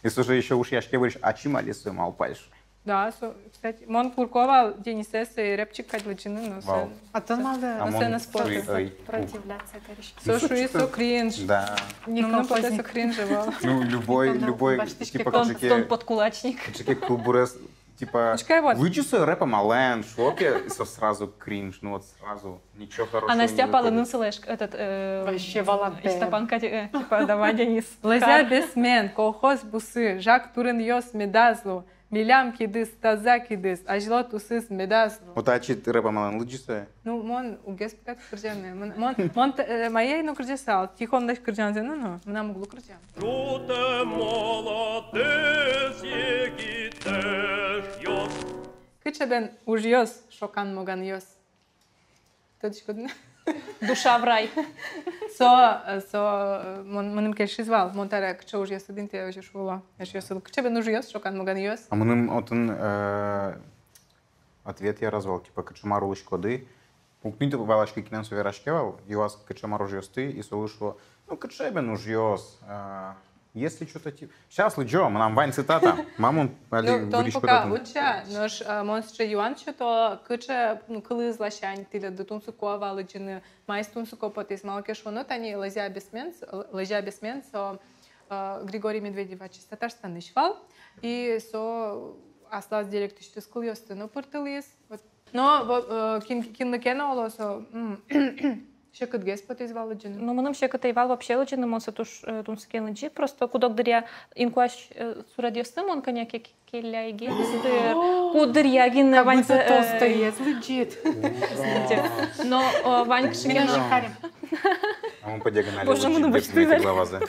И слушай, ещё ушъяське выльысь, ачим али сое малпай шуэ. Да, со, кстати, мон курко вал Денисэз рэпчик кадь лыдӟыны, но со... Вал. А тон малпай. А но мон со но спорт. Шуи, ой, уг. Сопротивляться, короче. Со шуи, со кринж. Да. Ну, ну, потэ со кринж вал. Ну, любой, любой, типа, тон, кыӵе ке, тон подкулачник. Кыӵе ке кылбурез, типа, лыдӟы сое рэп амалэн, шуо ке, со сразу кринж, ну вот сразу. Ничего хорошего. А Настя палэнын сылэшк, этот, э, вообще валантэм. Истапан кадь, э, типа, давай, Денис. Лӧзя бесмен, колхоз бусы, жаг турынъёс медаз лу, милям кидыс таза кидыс, азьло тусыз медаз лу. Вот ачид рэп амалэн лыдӟы сое. Ну, мон уг ӧз быгаты кырӟаны. Мон, мон, мон, э, мае но кырӟасал, тиконлэсь кырӟанзэ но, но, мынам уг лу кырӟан. Ӝутэ молодец егит эшъёс. Кыӵе бен ужъёс, шокан моганъёс. Тодӥськод-а? Душа в рай. Со, со, мон, мыным кельшиз вал, мон табере кыӵе ужъёсыд интые озьы шуыло. Эшъёсыд, кыӵе бен ужъёс, шокан моганъёс. А мыным отын, э, ответ яраз вал, типа, кыӵе мар улӥськоды. Уг ни валаськы, кинэн со вераське вал, юаз, кыӵе мар ужъёсты, и солы шуо, ну, кыӵе бен ужъёс, э, Если чё-то тип-, щас лыдӟо, мынам вань цитата. Мамон али. Ну, тон пока вырӥськод отын. Лыдӟы, нош, э, мон сыӵе юан сёто, кыӵе, ну, кылыз ласянь тӥледлы тунсыко-а вал лыдӟыны, маиз тунсыко потӥз, малы ке шуоно, тани «Лӧзя бесмен», л-, «Лӧзя бесмен» со, э, Григорий Медведев ачиз Татарстанысь вал, и со аслаз диалектысьтыз кылъёсты но пыртылӥз. Вот. Но, во-, э, кин, кинлы ке но оло со, м, секытгес потӥз вал лыдӟыны. Ну, мыным секыт ӧй вал вообще лыдӟыны, мон сое туж, э, тунсыкен лыдӟи. Просто куд-ог дыръя, инкуазь, э, суредъёсты мон кӧня ке келяйгес дыр. Куддыръя гинэ ваньзэ, э, Толстоез лыдӟид. Но, э, вань кыӵе ке но. А мон по диагонали лыдӟи, боже, мыным бертӥ главазэ.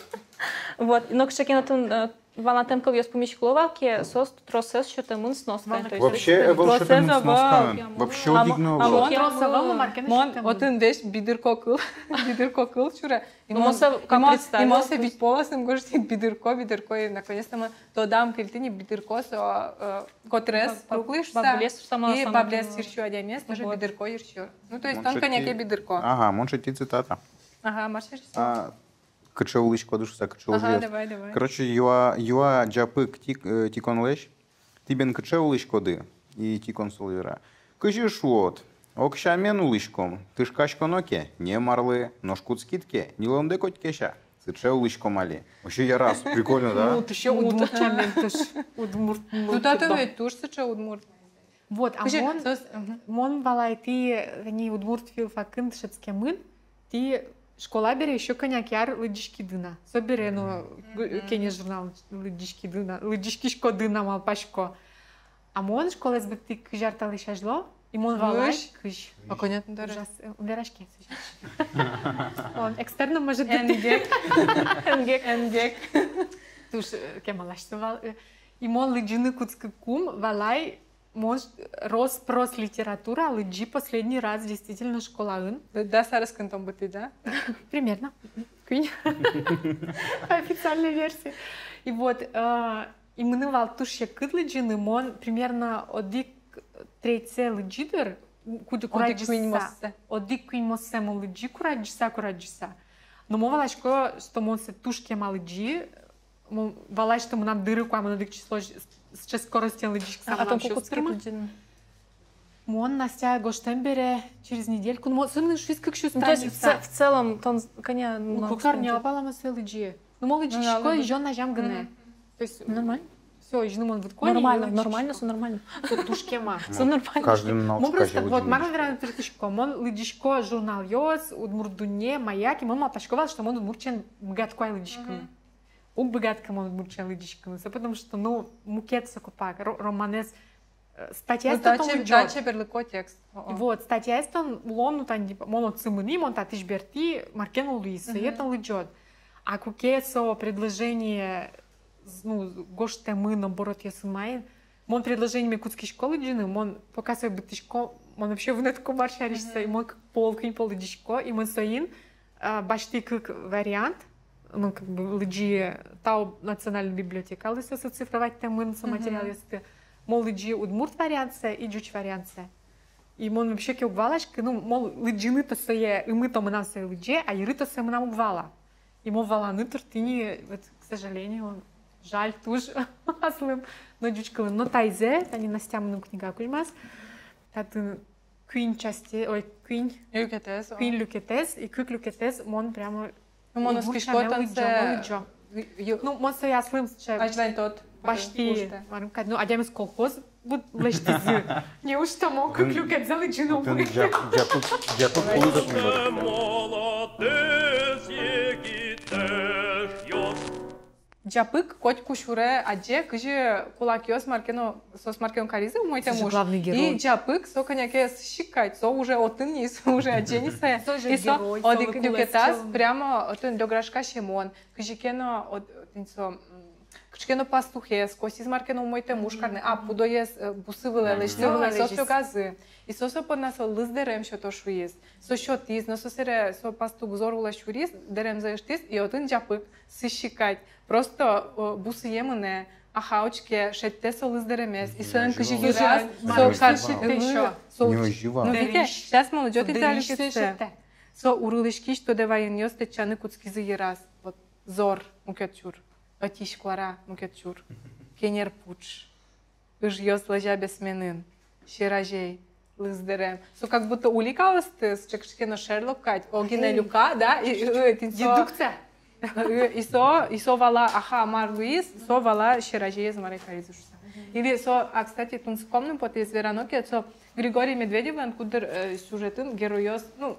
Вот, но кыӵе ке но отын, э, валантэм кылъёс пумиськыло вал ке, соос тросэз сётэмын сноскаен. Вообще, э, тросэз ӧвӧл сётэмын сноскаен. Вообще одӥг но ӧвӧл. Мон отын весь бидырко кыл, бидырко кыл сюре. И мон сое вить полосным гожтӥ: бидырко, бидырко, и наконец-то мон тодам кельтӥ ни: бидырко со, э, котрес круглый шуса, и бабулес йырсиё адямиез тоже бидырко йырсиё. Ну, то есть тон кӧня ке бидырко. Ага, мон шедьтӥ цитата. Ага, мар шедьтӥд? Кыӵе улӥськоды шуса, кыӵе ужъёс. Ага, давай, давай. Короче, юа, юа ӟапык тик-, э, тиконлэсь: тӥ бен кыӵе улӥськоды? И тикон солы вера: кызьы шуод, ог сямен улӥськом, тышкаськоно ке, не марлы, нош кутскид ке, ньылондэ коть кеся. Сыӵе улӥськом али. Вообще яраз, прикольно, да? Ну, ты ещё удмурт сямен, ты ж удмурт. Ну, татын ведь туж сыӵе удмурт. Вот, а мон, мон валай, тӥ, тани, удмурт филфакын дышетскемын, тӥ школа бере ещё кӧня ке ар лыдӟиськиды на. Собере но «Кенеш» журнал лыдӟиськиды на, лыдӟиськиськоды на, малпасько. А мон школаез быдтӥ кызь ар талэсь азьло, и мон валай, кызь. А кӧня тон табере? Ужас, э, вераське. Он экстерном, может быть. Энгек. Энгек. Энгек. Туж, э, кемалась со вал, э, и мон лыдӟыны кутскыкум валай, мон рос-прос литература лыдӟи последний раз действительно школаын. Д-, дас арескын тон быдтӥд, да? Примерно. Куинь. По официальной версии. И вот, э, и мыным вал туж секыт лыдӟыны, мон примерно одӥг третьсэ лыдӟи дыр, куд-, одӥг куиньмоссэ. Одӥг куиньмоссэ мон лыдӟи курадӟыса, курадӟыса. Но мон валасько, что мон сое туж кема лыдӟи, мон валай, что мынам дыры куамын одӥг число, с-, сыӵе скоростен лыдӟиськыса. А мынам тон ку кутскид лыдӟыны? Мон, Настя, гожтэм бере через недельку, ну, мон, со мыным шуиз кык сю страница. В ц-, в целом, тон, конечно, ну, кык арня вал-а мон сое лыдӟи. Ну, мон лыдӟисько, изён азям гинэ. То есть нормально. Всё, изьыны мон выдӥсько. Нормально, нормально, всё нормально. Со туж кема. Всё нормально. Каждый нал. Мон просто, вот, мар мон вераны турттӥсько. Мон лыдӟисько журналъёс, «Удмурт дунне», «Маяк», и мон малпасько вал, что мон удмурт сямен быгатӥсько лыдӟиськыны. Уг быгатӥськы мон удмурт сямен лыдӟиськыны. Со потому что, ну, мукет со копак. Ро-, романэз, э, статьяез тон лыдӟод. Таче берлыко текст. О-о. Вот, статьяез тон луон, ну, тани, типа, мон отчы мыни, мон татысь бертӥ, мар ке но луиз, сое тон лыдӟод. А куке со предложение, з-, ну, гожтэмын, оборотъёсын маин, мон предложениме кутскисько лыдӟыны, мон пока сое быдтӥсько, мон вообще вунэтӥсько, мар сярысь со, и мон кык пол, куинь пол лыдӟисько, и мон соин, а, басьтӥ кык вариант, мон как бы лыдӟи тау Национальной библиотекалы, со, со цифроватьтэмын со материалъёсты, мон лыдӟи удмурт вариантсэ и ӟуч вариантсэ. И мон вообще ке уг валаськы, ну, мон лыдӟыны-то сое, ымы-то мынам сое лыдӟе, а йыры-то сое мынам уг вала. И мон валаны турттӥ ни, вот, к сожалению, жаль туж аслым, но ӟуч кылын. Но таизэ, тани Настя мыным книга кузьмаз, татын куинь часте, ой, куинь люкетэз, о. Куинь люкетэз, и кык люкетэз мон прямо, ну, мон удмурт сямен лыдӟо, мон лыдӟо. Ю-, ю-, ну, мон сое аслым сыӵе азьлань тод, басьтӥ, э, марым кадь, ну, «Адямиос колхоз» вот лэсьтӥзы. Неужто мон кык люкетсэ лыдӟыны уг быгаты? Ӟапык, ӟапык, ӟапык кулэ дак мило. Молодец, егит эшъёс. Ӟапык котьку сюре адӟе, кызьы кулакъёс мар ке но, соос мар ке но каризы умойтэм уж. Главный герой. И ӟапык, со кӧня ке сыщик кадь, со уже отын ни, со уже адӟе ни сое. И со одӥг люкетаз прямо отын Лёграшка Семон, кызьы ке но, от-, отын со, м, кыӵе ке но пастухез косӥз мар ке но умойтэм уж карны, а пудоез, э, бусы вылэ лэзиз, со фиогазы. И со, со понна со лыз дэрем сёто шуиз. Со сётӥз, но со сэре, со пастух зор улэ сюриз, дэремзэ ыштӥз, и отын ӟапык, сыщик кадь. Просто, э, бусые мынэ, аха, учке, шедьтэ со лыз дэремез. И соин кызьы йыраз, со кар-, со, ну, видите, сейчас мон лыдӟо тӥледлы. Со урылӥськись тодэ ваёнъёс тэтчаны кутскизы йыраз. Вот зор, мукет сюр. Ӧтись куара, мукет сюр. Кенер пудж. Ыжъёс лӧзя бесменын. Сьӧразей, лыз дэрем. Со как будто уликаосты, сыӵе кыӵе ке но Шерлок кадь, огинэ люка, да? И, и, и, тӥни со. Дедукция. И, и со, и со вала, аха, мар луиз, со вала сьӧразеез мар каризы шуса. Или со, а, кстати, тунсыко мыным потэ, если верано ке, со Григорий Медведевлэн куддыр, э, сюжетын геройёс, ну,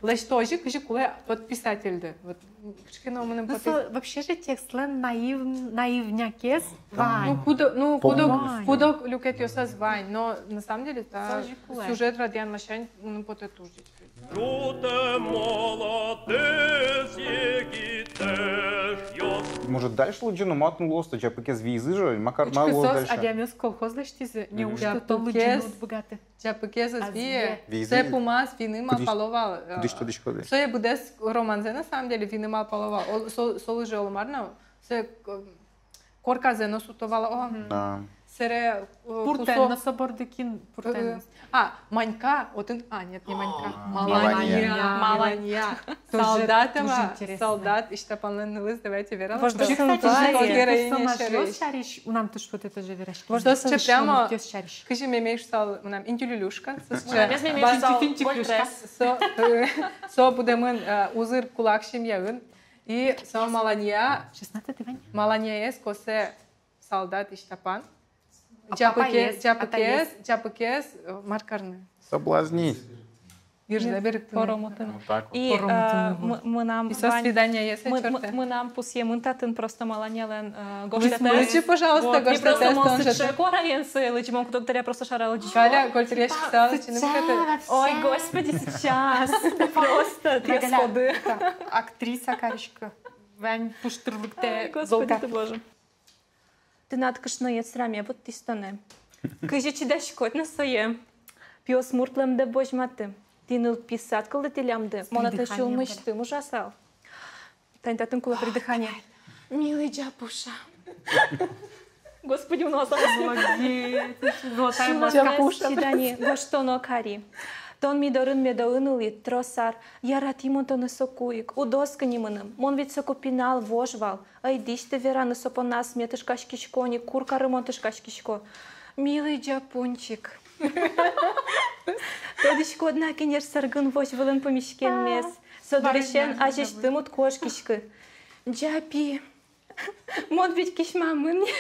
лэсьто озьы, кызьы кулэ тот писательды. Вот, кыӵе ке но мыным потэ. Ну, со вообще же текстлэн наив-, наивнякез вань. Ну, куд-, ну, куд-ог, куд-ог люкетъёсаз вань, но на самом деле та сюжет радъян ласянь мыным потэ туж ӟеч. Ӝутэ, молодец, егит эшъёс. Может, дальше лыдӟыны? Матын луоз-то, ӟапыкез виизы же, макар, ма луоз дальше? Учкы, соос «Адямиос колхоз» лэсьтӥзы, неужто тон лыдӟыны уд быгаты? Ӟапыкез ӧз вие. Виизы. Сое пумаз виыны малпало вал. Кудӥз, кудӥз, кудӥз. Сое быдэс романзэ, на самом деле, виыны малпало вал. Ол-, со-, солы же оло мар но, сое, э, корказэ но суто вал, о. Да. Сэре, э, пуртэн кусо-, но со борды кин пуртэн. Э, а, Манька, отын, а, нет, не Манька. А, Маланья. Маланья. Маланья. Тоже солдат, тоже интересно. Солдат, Исьтапанлэн нылыз, давайте вералом. Вождёс, кстати, героиня сярысь. Персонажъёс сярысь, унам туж вот это же вераське. Вождёс прямо, кызьы мемей шуысал, мынам интеллюлюшка. Со, э, со будэмын, э, узыр кулак семьяын. И со Маланья, Маланьяез косэ солдат Исьтапан. А ӟапыкез, папаез, ӟапыкез, атаез? Ӟапыкез, э, мар карны. Соблазнить. Йырзэ берыктыны. Поромытыны. Вот так вот. И, э, м-, мынам, и со вань-, свиданиез м-, м-, чёртэ. Мынам пусъемын татын просто Маланьялэн, э, гожтэтэ. Лыдӟы, пожалуйста, вот, гожтэтэ. И просто мон сыӵе куараен сое лыдӟи, мон куд-ог дыръя просто шара лыдӟисько. Галя, кольтыръяськыса лыдӟыны мукетэ. Ой, господи, сейчас. Просто тресходы. Актриса кариське. Вань пуштыр лыктэ. Ой, господи ты, боже. Тынад кышноед сраме вуттӥз тонэ. Кызьы чидаськод на сое? Пиосмурт лэмдэ возьматы. Тӥ нылпи сад кылдытӥллямды. Мон отын сюлмысьтым ужасал. Тани татын кулэ придыхание. Милый Ӟапуша. Господи, у нас... Молодец. Золотая маска. Чапуша. Сидани, гожтоно кари. Тон ми дорын медоын улӥд трос ар. Ярати мон тонэ соку ик, уд оскы ни мыным. Мон ведь соку пинал, вож вал. Ӧй дӥсьты вераны со понна, ас ми тышкаськисько ни, кур карымон тышкаськисько. Милый Ӟапунчик. Тодӥськод на, кенеш сэргын возь вылын пумиськеммес. Со дырысен азьысьтым уд кошкиськы. Ӟапи. Мон ведь кисьмамын ни.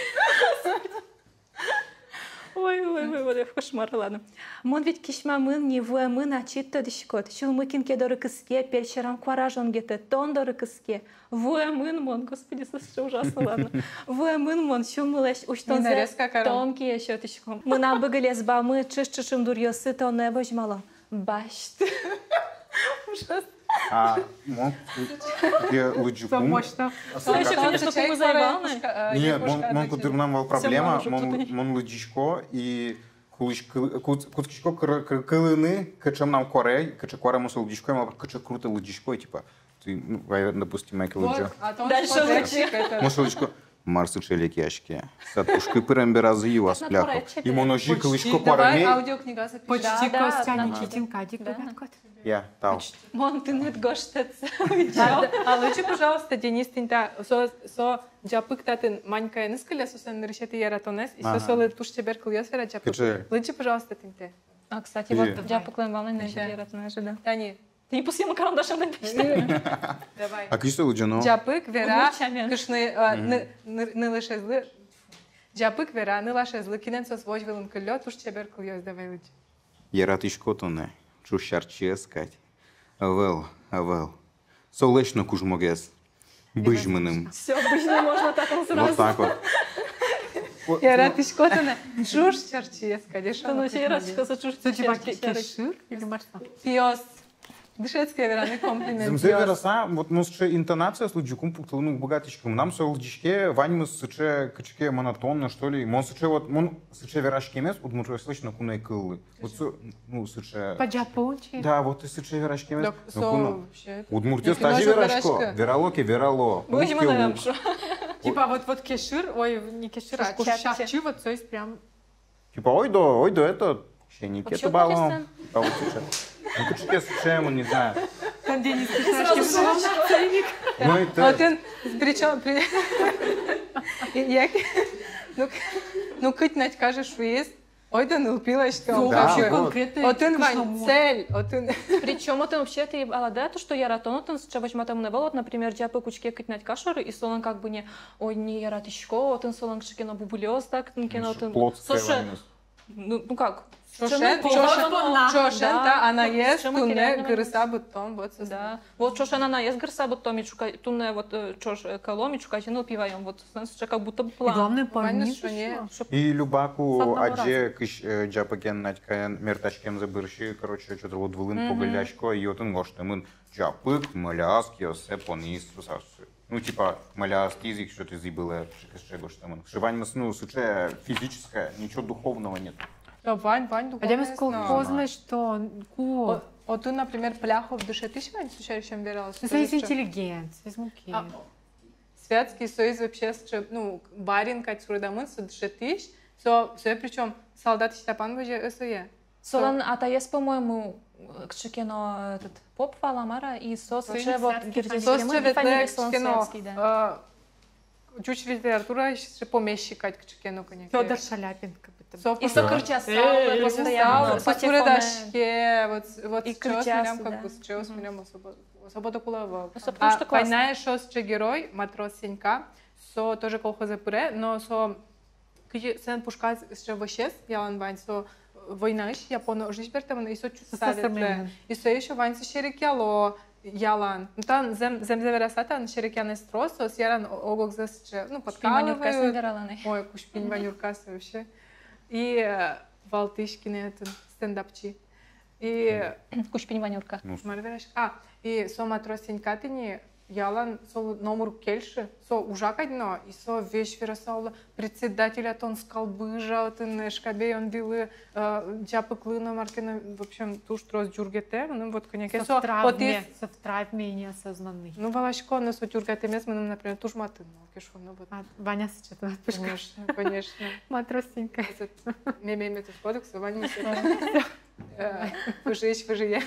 Ой, ой, ой, ой, кошмар, ладно. Мон ведь кисьмамын ни, вуэмын, ачид тодӥськод. Сюлмы кин ке доры кыске, пель сьӧрам куара жон гетэ, тон доры кыске. Вуэмын мон, господи, слушай, ужасно, ладно. Вуэмын мон, сюлмылэсь усьтонзэ тон кие сётӥськод. Мынам быгылес бамы, чыж-чыжым дуръёсы тонэ возьмало. Басьт. Ужас. А, мон, э, лыдӟыкум. Со мощно. Со ещё, конечно, кумызай вал на. Нет, мон, мон куддыр мынам вал проблема, мон, мон лыдӟисько и кулӥсько, кут-, кутскисько кыр-, кыр-, кылыны, кыӵе мынам куараез, кыӵе куараез мон со лыдӟисько, мон кыӵе круто лыдӟисько, типа, ты, ну, вай, допустим, мон ке лыдӟо. Дальше лыдӟи. Мон со лыдӟисько. Мар сыӵе лекъяське? Сад пушкы пырем беразы юас пляхов. И мон озьы кылӥсько куараме. Давай аудиокнига запишем. Почти, да, Костя, да, Никитин, да. Кадик, да, ребят, кот. Я, тау. Мон тыныд гожтэтсэ. А, а лыдӟы, пожалуйста, Денис, тӥни та, со, со Ӟапык татын Манькаеныз кыле, со сое нырысетӥ яратонэз, и со, ага, солы туж чебер кылъёс вера Ӟапык. Кыӵе? Лыдӟы, пожалуйста, тӥни та. А, кстати, вот Ӟапыклэн вал на нырысетӥ яратонэз, да. Тани. Тӥни пусъем карандашен тань пиштэ. Давай. А кызьы со лыдӟоно? Ӟапык вера, удмурт сямен, кышно, а, ны-, ны-, нылашезлы. Ӟапык вера нылашезлы, кинэн соос возь вылын кыллё, туж чебер кылъёс, давай лыдӟы. Яратӥсько тонэ, ӵуж сярчиез кадь. Ӧвӧл, ӧвӧл. Солэсь но кужмогес. Бызь мыным. Всё, бызьыны можно так сразу. Вот так вот. Яратӥсько тонэ, ӵуж сярчиез кадь. Тон вообще яратӥськод-а ӵуж сярчиез? Кешыр или мар со? Пиос. Дышетске вераны комплимент. Зэмзэ вераса, вот мон сыӵе интонациос лыдӟыкум пуктылыны уг быгатӥськы. Мынам со лыдӟиське, ваньмыз сыӵе кыӵе ке монотонно, что ли. Мон сыӵе вот, мон сыӵе вераськемез удмуртъёслэсь ноку но ӧй кыллы. Вот со, ну, сыӵе. По-ӟапунчи. Да, вот и сыӵе вераськемез. Так, ну, со куно вообще. Удмуртъёс тазьы верасько. Верало ке, верало. Бызь мыным, шуо. Типа вот, вот кешыр, ой, не кешыр, а куш-, куш-, сярчи, вот, то есть прям. Типа, ойдо, ойдо, это, щеники, это баллон. Вообще интересно. Типа, вот сыӵе. Ну, кыӵе ке сыӵе, мон не знаю. Там, Денис, кыӵе ке сразу сыӵе. Ну, это. Отын, причём, при-, я, ну, ну, кытын Надька же шуиз. Ойдо нылпи лэсьтом. Да, вот. Отын вань цель, отын. Причём отын вообще-то и алада, то, что яратон отын сыӵе возьматэмын ӧвӧл, вот, например, Ӟапык учке кытын Надька шоры, и солэн как бы не, ой, не яратӥсько, отын солэн кыӵе ке но бубылёс, так, кытын ке но отын. Плотская ваньмыз. Ну, ну как? Ӵошен, ӵошен, ӵошен та анаез туннэ гырыса быдтом, вот, собственно. Да. Вот ӵошен анаез гырыса быдтом, и ӵука-, туннэ вот, э, ӵош, э, кӧлом, и ӵуказе нылпи ваём, вот, собственно, как будто бы план. И главное, пальмин. И Любаку адӟе, кызьы, э, Ӟапыкен Надькаен мертаськемзэ бӧрсьы, короче, что-то вот вылын погыллясько, и отын гожтэмын: Ӟапык мӧляз киоссэ понӥз, сусасы. Ну, типа, мӧляз киоссэ ик что-то зӥбылэ, кыӵе ке сыӵе гожтэмын. Сыӵе ваньмыз, ну, сыӵе физическое, ничего духовного нет. Да, вань, вань духовное. Адямиос колхозлэсь, что ку. О-, отын, например, Пляхов дышетӥсь вань, со сярысь вералоз. Ну, со из интеллигент, со из мукет. А, Святский, со из вообще сыӵе, ну, барин кадь суредамын, со дышетӥсь, со, со причём солдатысь тапан возе, э, сое. Солэн атаез, по-моему, кыӵе ке но, этот, поп вал-а, мар-а, и со сыӵе вот герӟаськемын, и фамилиез солэн Святский, да. Ӟуч литератураысь сыӵе помещик кадь кыӵе ке но, кӧня ке. Фёдор Шаляпин как будто бы. И со кырӟаса, э, постоянно, со суредаське, вот, вот. И сыӵеос кырӟаса, милям как бы, да. Сыӵеос милям особо, особо-то кулэ ӧвӧл. А вань на эшшо сыӵе герой, матрос Сенька, со тоже колхозэ пыре, но со Кызьы солэн пушказ сыӵе вӧсез ялан вань, со войнаысь, япон ожысь бертэмын, и со чутса ветлэ. И со ещё ваньзэ серекъяло ялан. Ну, тан зэм-, зэмзэ вераса, тан серекъянэз трос, соос яран о-, ог-огзэс сыӵе, ну, подкалывают. Кузьпинь Ванюркаез вераланы. Ой, Кузьпинь Ванюркаез вообще. И, э, валтӥсь кинэ отын стендапчи. И Кузьпинь Ванюрка. Мар вераськ-, а, и со матрос Сенька тӥни, Ялан солы номыр уг кельшы, со ужа кадь но, и со весь вераса улэ: председателя тон скал быжа отын, эшкабей он вилы, э, ӟапыклы но, мар ке но, в общем, туж трос ӟургетэ, ну, вот, кӧня ке со, со в травме, вот, со в травме и неосознанный. Ну, валасько, но со ӟургатэмез мыным, например, туж матын, малы ке шуоно, вот. А, Ваня сыӵе тынад пушказ. Конечно, конечно. Матросенька. Этот, мемеме туж кодыксы, Ваня сыӵе. Э, выжыысь выжые.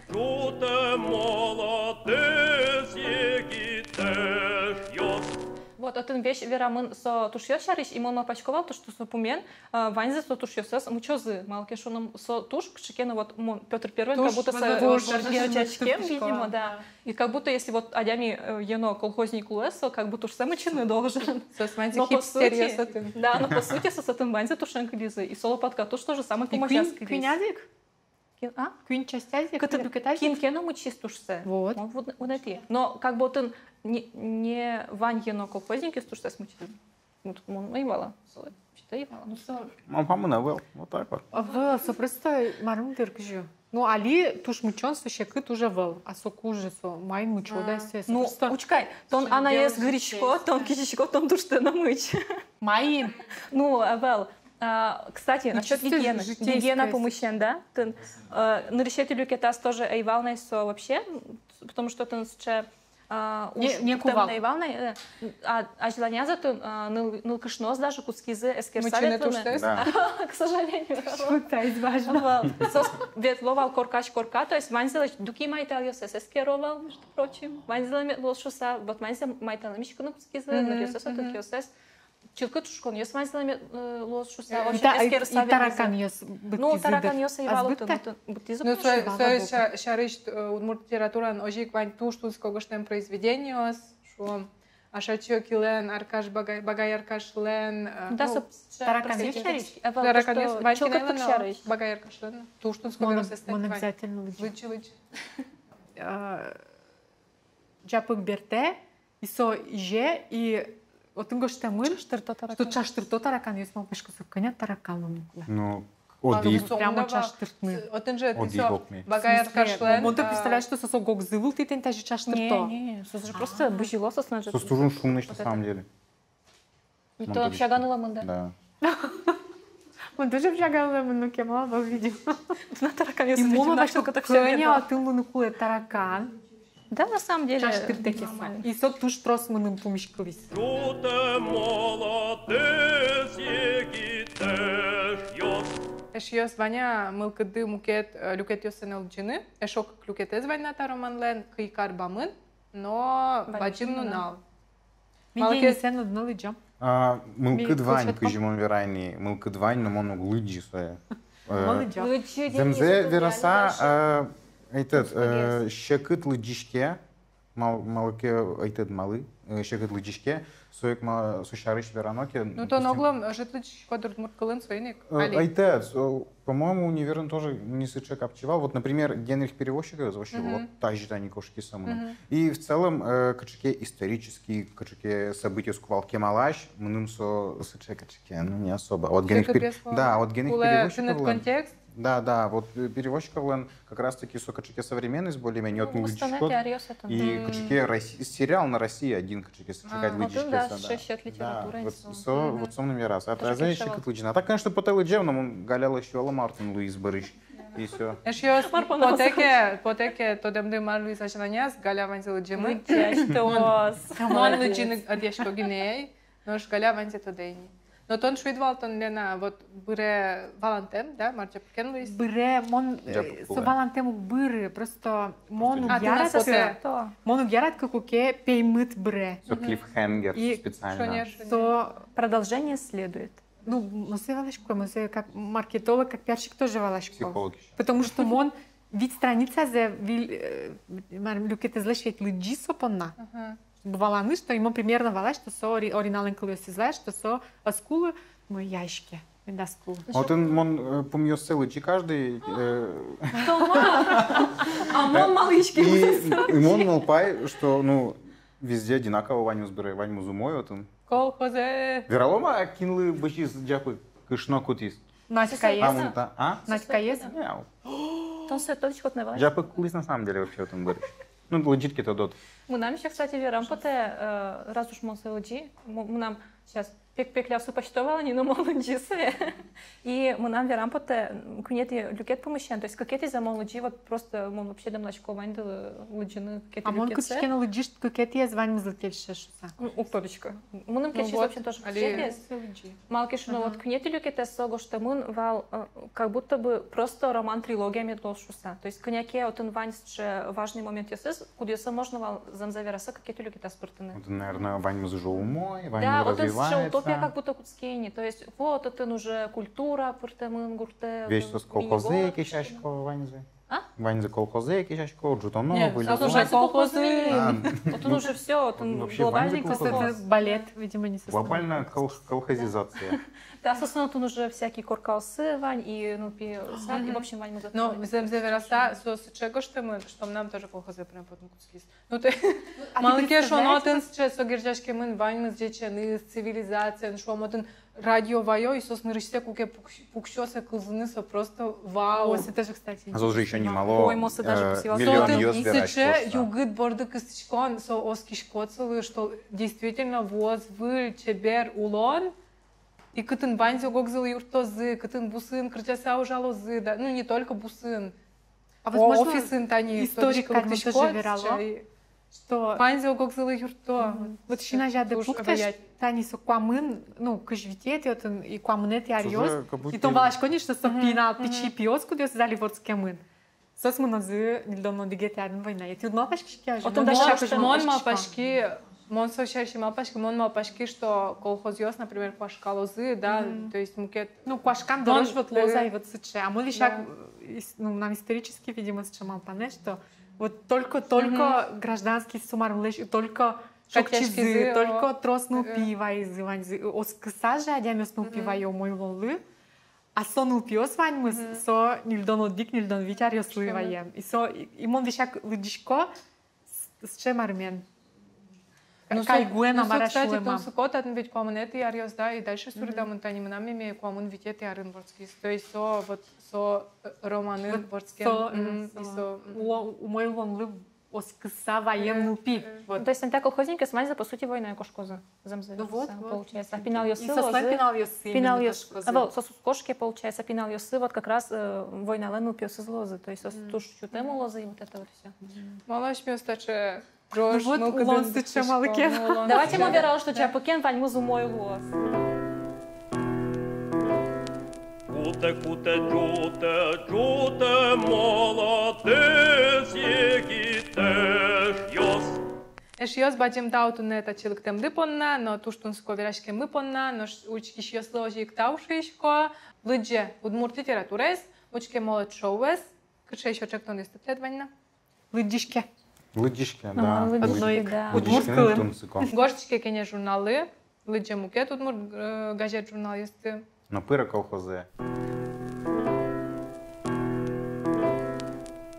Ӝутэ молодец, егит эшъёс. Вот, отын весь верамын со тушъёс сярысь, и мон малпасько вал то, что со пумен, э, ваньзы со тушъёсыз мычозы. Малы ке шуоно, со туш кыӵе ке но, вот, мон, Пётр Первый, как будто со, вот, туж, вот, туж, туж, видимо, да. И как будто, если вот адями, э, ено колхозник луэ, со как будто тушсэ мычыны должен. Соос ваньзы хипстеръёс отын. Да, но по сути соос отын ваньзы тушен кылизы. И со лопатка туш тоже самой пумозяз кылиз. Куинь, куинь азьык? Кин, а? Куинь часть азьык, кытын куинь букет азьык? Кин ке но мычиз тушсэ. Вот. Мон вунэтӥ. Но как будто отын не, не вань ено колхозникъёс тушсэс мычизы. Вот, мон ӧй вала солы. Что ӧй вала? Ну, со... Мон памын ӧвӧл. Вот так вот. Ӧвӧл, со просто марым дыр кызьы. Ну, али туш мычон со секыт уже ӧвӧл. А соку уже со маин мычо, да, со, со... Ну, просто учкы ай, тон анаез гыриськод, тон кизиськод, тон туштэ но мыч. Маин. Ну, ӧвӧл. А, кстати, насчёт гигиены. Гигиена пумысен, да? Тын, э, нырысетӥ люкетаз тоже ӧй вал на со вообще, потому что тын сыӵе А, не, уж не куктэмын ӧй вал на, э, а, азьланяз отын, а, ныл-, нылкышноос даже кутскизы эскерыса ветлыны. Мычыны тушсэс? Да. К сожалению. Шутка, из важно. Вот. Соос ветло вал коркась корка, то есть ваньзылэсь дуки майталъёссэс эскеро вал, между прочим. Ваньзылэн мед луоз шуыса, вот ваньзы майталэ миськыны кутскизы, мгм, ныръёссэс, мгм, отыкъёссэс. Чылкыт ӵушконъёс ваньзылэн мед, э, луоз шуыса, вообще эскерыса ветлӥзы. И тараканъёс быдтӥзы. Ну, тараканъёс ӧй вал отын, быдтӥзы. Ну, со, со сярысь, э, удмурт литератураын озьы ик вань туж тунсыко гожтэм произведениос, шуом, Ашальчи Окилэн, Аркаш Багай, Багай Аркашлэн, э, да, ну, со тараканъёс сярысь? Тараканъёс вань, чылкыт сярысь. Багай Аркашлэн туж тунсыко веросэз вань. Мон обязательно лыдӟо. Лыдӟы, лыдӟы. Э, ӟапык бертэ, и со изе, и отын гожтэмын, чаштырто таракан, что чаштырто тараканъёс. Мон малпасько, со кӧня таракан луыны кулэ. Ну, одӥг. Прямо чаштыртыны. Отын же одӥг со окмес. Багай Аркашлэн. Мон то представляю, что со, со гогзы вылтӥ тӥни тазьы чаштырто. Не, не, со же просто бызьыло, со сна же. Со туж шумный, на самом деле. Мон тоже общаганы луэмын, да? Да. Мон тоже общаганы луэмын, но кема вал, видимо. Тынад тараканъёс. И мон малпасько, кӧня отын луыны кулэ таракан. Да, на самом деле. Чаштыртэ ке со. И со туж трос мыным пумиськылӥз. Ӝутэ молодец, егит эшъёс. Эшъёс, вань-а мылкыды мукет, э, люкетъёссэ но лыдӟыны? Эшшо кык люкетэз вань на та романлэн, «Кыйкар бамын» но «Бадӟым нунал». Малы ке... Милесэ но одно лыдӟом. А, мылкыд вань, кызьы мон верай ни, мылкыд вань, но мон уг лыдӟы сое. Э, зэмзэ вераса, э, этот, э, секыт лыдӟиське, мал-, малы ке этот, малы, э, секыт лыдӟиське, со ик ма-, со сярысь верано ке. Ну, тон оглом ӧжыт лыдӟиськод удмурт кылын, соин ик. Э, али. Этот, э, по-моему, универын тоже не сыӵе капчи вал. Вот, например, Генрих Перевозчиковез вообще, мгм, вот тазьы тани кошкиз со мыным. Мгм. И в целом, э, кыӵе ке исторический, кыӵе ке событиос куке вал кемалась, мыным со сыӵе кыӵе ке, ну, не особо. А вот Генрих Пер-, да, вот Генрих Перевозчиковлэн. Контекст? Да, да, вот, э, Перевозчиковлэн как раз-таки со кыӵе ке современность более-менее, ну, отын лыдӟиськод. И кыӵе ке Росси-, сериал на Россия один кыӵе ке сыӵе кадь лыдӟиське со, да. Да, вот со, вот со мыным вераса. А тазэ секыт лыдӟыны. А так, конечно, потэ лыдӟем, но мон Галялы сётӥ, мар отын луиз бӧрысь. И всё. Эшъёс, потэ ке, потэ ке тодэмды, мар луиз азьланяз, Галя ваньзэ лыдӟемын. Лыдӟиськод. Мон лыдӟыны ӧдъясько гинэ ай, нош Галя ваньзэ тодэ ини. Но тон шуид вал, тон, Лена, вот быре валантэм, да, мар ӟапыкен луиз? Быре, мон, э, со валантэм уг быры, просто мон уг яратӥськы, мон уг яратӥськы, куке пеймыт быре. Со клиффхенгер специально. Шонер, шонер. Со продолжение следует. Ну, мон сое валасько, мон сое как маркетолог, как пиарщик тоже валасько. Психолог ещё. Потому что мон вить страницазэ виль-, э, мар, люкетэзлэсь ведь лыдӟи со понна. Ага. Чтобы валаны, что, и мон примерно валай, что со ори-, оригиналэн кылъёсыз вал, что со ӧз кулы, мон яське, медаз кулы. Отын мон, э, пумъёссэ лыдӟи каждый, э, а мон малы яське? И, и мон малпай, что, ну, везде одинаково, ваньмыз быре, ваньмыз умой отын. Колхозэ. Вералом-а, кинлы бызиз ӟапык, кышно кутӥз? Надькаез. А, мон та-, а? Надькаез. Тон сое тодӥськод на вал? Ӟапык кулӥз на самом деле вообще отын бӧрысь. Ну, лыдӟид ке, тодод. Мынам ещё, кстати, верам потэ, э, раз уж мон сое лыдӟи, м-, мынам сейчас пек-, пеклявсы пӧзьто вал ни, но мон лыдӟи сое. И мынам верам потэ, м, куинетӥ люкет пумысен, то есть кыкетӥзэ мон лыдӟи, вот просто мон вообще дэмласько ваньды лыдӟыны кыкетӥ люкетсэ. А мон кытысь ке но лыдӟи кыкетӥез, ваньмызлы кельше шуса. М, уг тодӥськы. Мыным кельшиз вообще тоже кыкетӥез. Малы ке шуоно, вот куинетӥ люкетэз со гожтэмын вал, э, как будто бы просто роман-трилогия мед луоз шуса. То есть кӧня ке отын вань сыӵе важный моментъёсыз, кудъёссэ можно вал зэмзэ вераса кыкетӥ люкетаз пыртыны. Отын, наверное, ваньмыз уже умой, ваньмыз развивается. Да, отын сыӵе утопия как будто кутскиз ини. То есть вот отын уже культура пыртэмын гуртэ. Весь соос колхозэ кесясько ваньзы. А? Ваньзы колхозэ кесясько, ӝутоно, выльдоно. Отын уже колхозы. А, отын уже всё, отын вообще глобальный колхоз. Просто это балет, видимо, не состоится. Глобальная кол-, колхозизация. Да, собственно, отын уже всякие коркаосы вань, и, ну, пи-, сад, и, в общем, ваньмыз. Но зэмзэ вераса, со сыӵе гожтэмын, что мынам тоже колхозэ прям потыны кутскиз. Ну, то, малы ке шуоно, отын сыӵе, со герӟаськемын ваньмыз ӟеченыз, цивилизациен, шуом, отын радио ваё, и соос нырысьсэ куке пукс-, пуксё сое кылзыны, со просто вау. О, со тоже, кстати, интересно. А соос же ещё нимало, ой, мон сое даже, э, кусыва. Миллионъёс верасько. Югыт борды кыстӥськон, со оскиськод солы, что действительно вуоз выль чебер улон, и кытын ваньзы ог-огзылы юрттозы, кытын бусыын кырӟаса ужалозы, да, ну, не только бусыын. А вот можно офисын тани историк кадь тоже верало? Что ваньзы ог-огзылы юртто. Мгм. Вот син азяды пуктӥсь, тани со куамын, ну, кызь витетӥ, отын и куамынэтӥ аръёс. И тон валаськод ни, что со пинал пичи пиос, кудъёсыз али вордскемын. Соос мынозы ньыльдон одӥгетӥ арын войнае. Тӥ уд малпаськиське-а? Отын даже мон малпаськи, мон со сярысь малпаськи, мон малпаськи, что колхозъёс, например, куашкалозы, да, то есть мукет. Ну, куашкан дорозь вот луоз ай вот сыӵе. А мон весяк, ис-, ну, мынам исторически, видимо, сыӵе малпанэ, что вот только, только гражданский сумармлэсь, только шокчизы, только трос нылпи вайизы, ваньзы, оскыса же адямиос нылпи вайо умой улонлы. А со нылпиос ваньмыз, со ньыльдон одӥг, ньыльдон вить аръёслы ваем. И со, и, и мон весяк лыдӟисько, с-, сыӵе мармен. Ну, со, кайгуэн, ну, со, кстати, тунсыко, татын ведь куамынэтӥ аръёс, да, и дальше суредамын, тани мынам меме куамын витетӥ арын вордскиз. То есть со, вот, со, э, романын вордскем. Со, э, и со, со, м, уло-, умой улонлы оскыса ваем нылпи. Вот. То есть тани та колхозникъёс ваньзы, по сути, войнае кошкозы. Зэмзэ вераса, вот, получается. А пиналъёссы луозы, пиналъёссы именно кошкозы. А, вот, соос уз кошке, получается, пиналъёссы вот как раз, э, войналэн нылпиосыз луозы. То есть соос туж сютэм луозы, и вот это вот всё. Малы асьмеос таӵе ӝож, ну вот, мылкыдын улон сыӵе, малы ке. Давайте мон верало, что чапыкен ваньмыз умой луоз. Кутэ, кутэ, ӝутэ, ӝутэ, молодец, егит эшъёс. Эшъёс, бадӟым тау туннэ татчы лыктэмды понна, но туж тунсыко вераськеммы понна, нош учкисьёслы озьы ик тау шуисько. Лыдӟе удмурт литератураез, учке «Молот» шоуез. Кыӵе ещё ӵектонъёсты тӥляд вань на? Лыдӟиське. Лыдӟиське, да. Лыдӟиське, да. Удмурт кылын. Гожтӥське «Кенеш» журналлы, лыдӟе мукет удмурт, э, газет-журналъёсты. Но пыре колхозэ.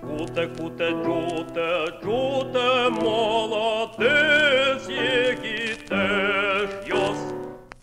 Кутэ, кутэ, ӝутэ, ӝутэ, молодец, егит.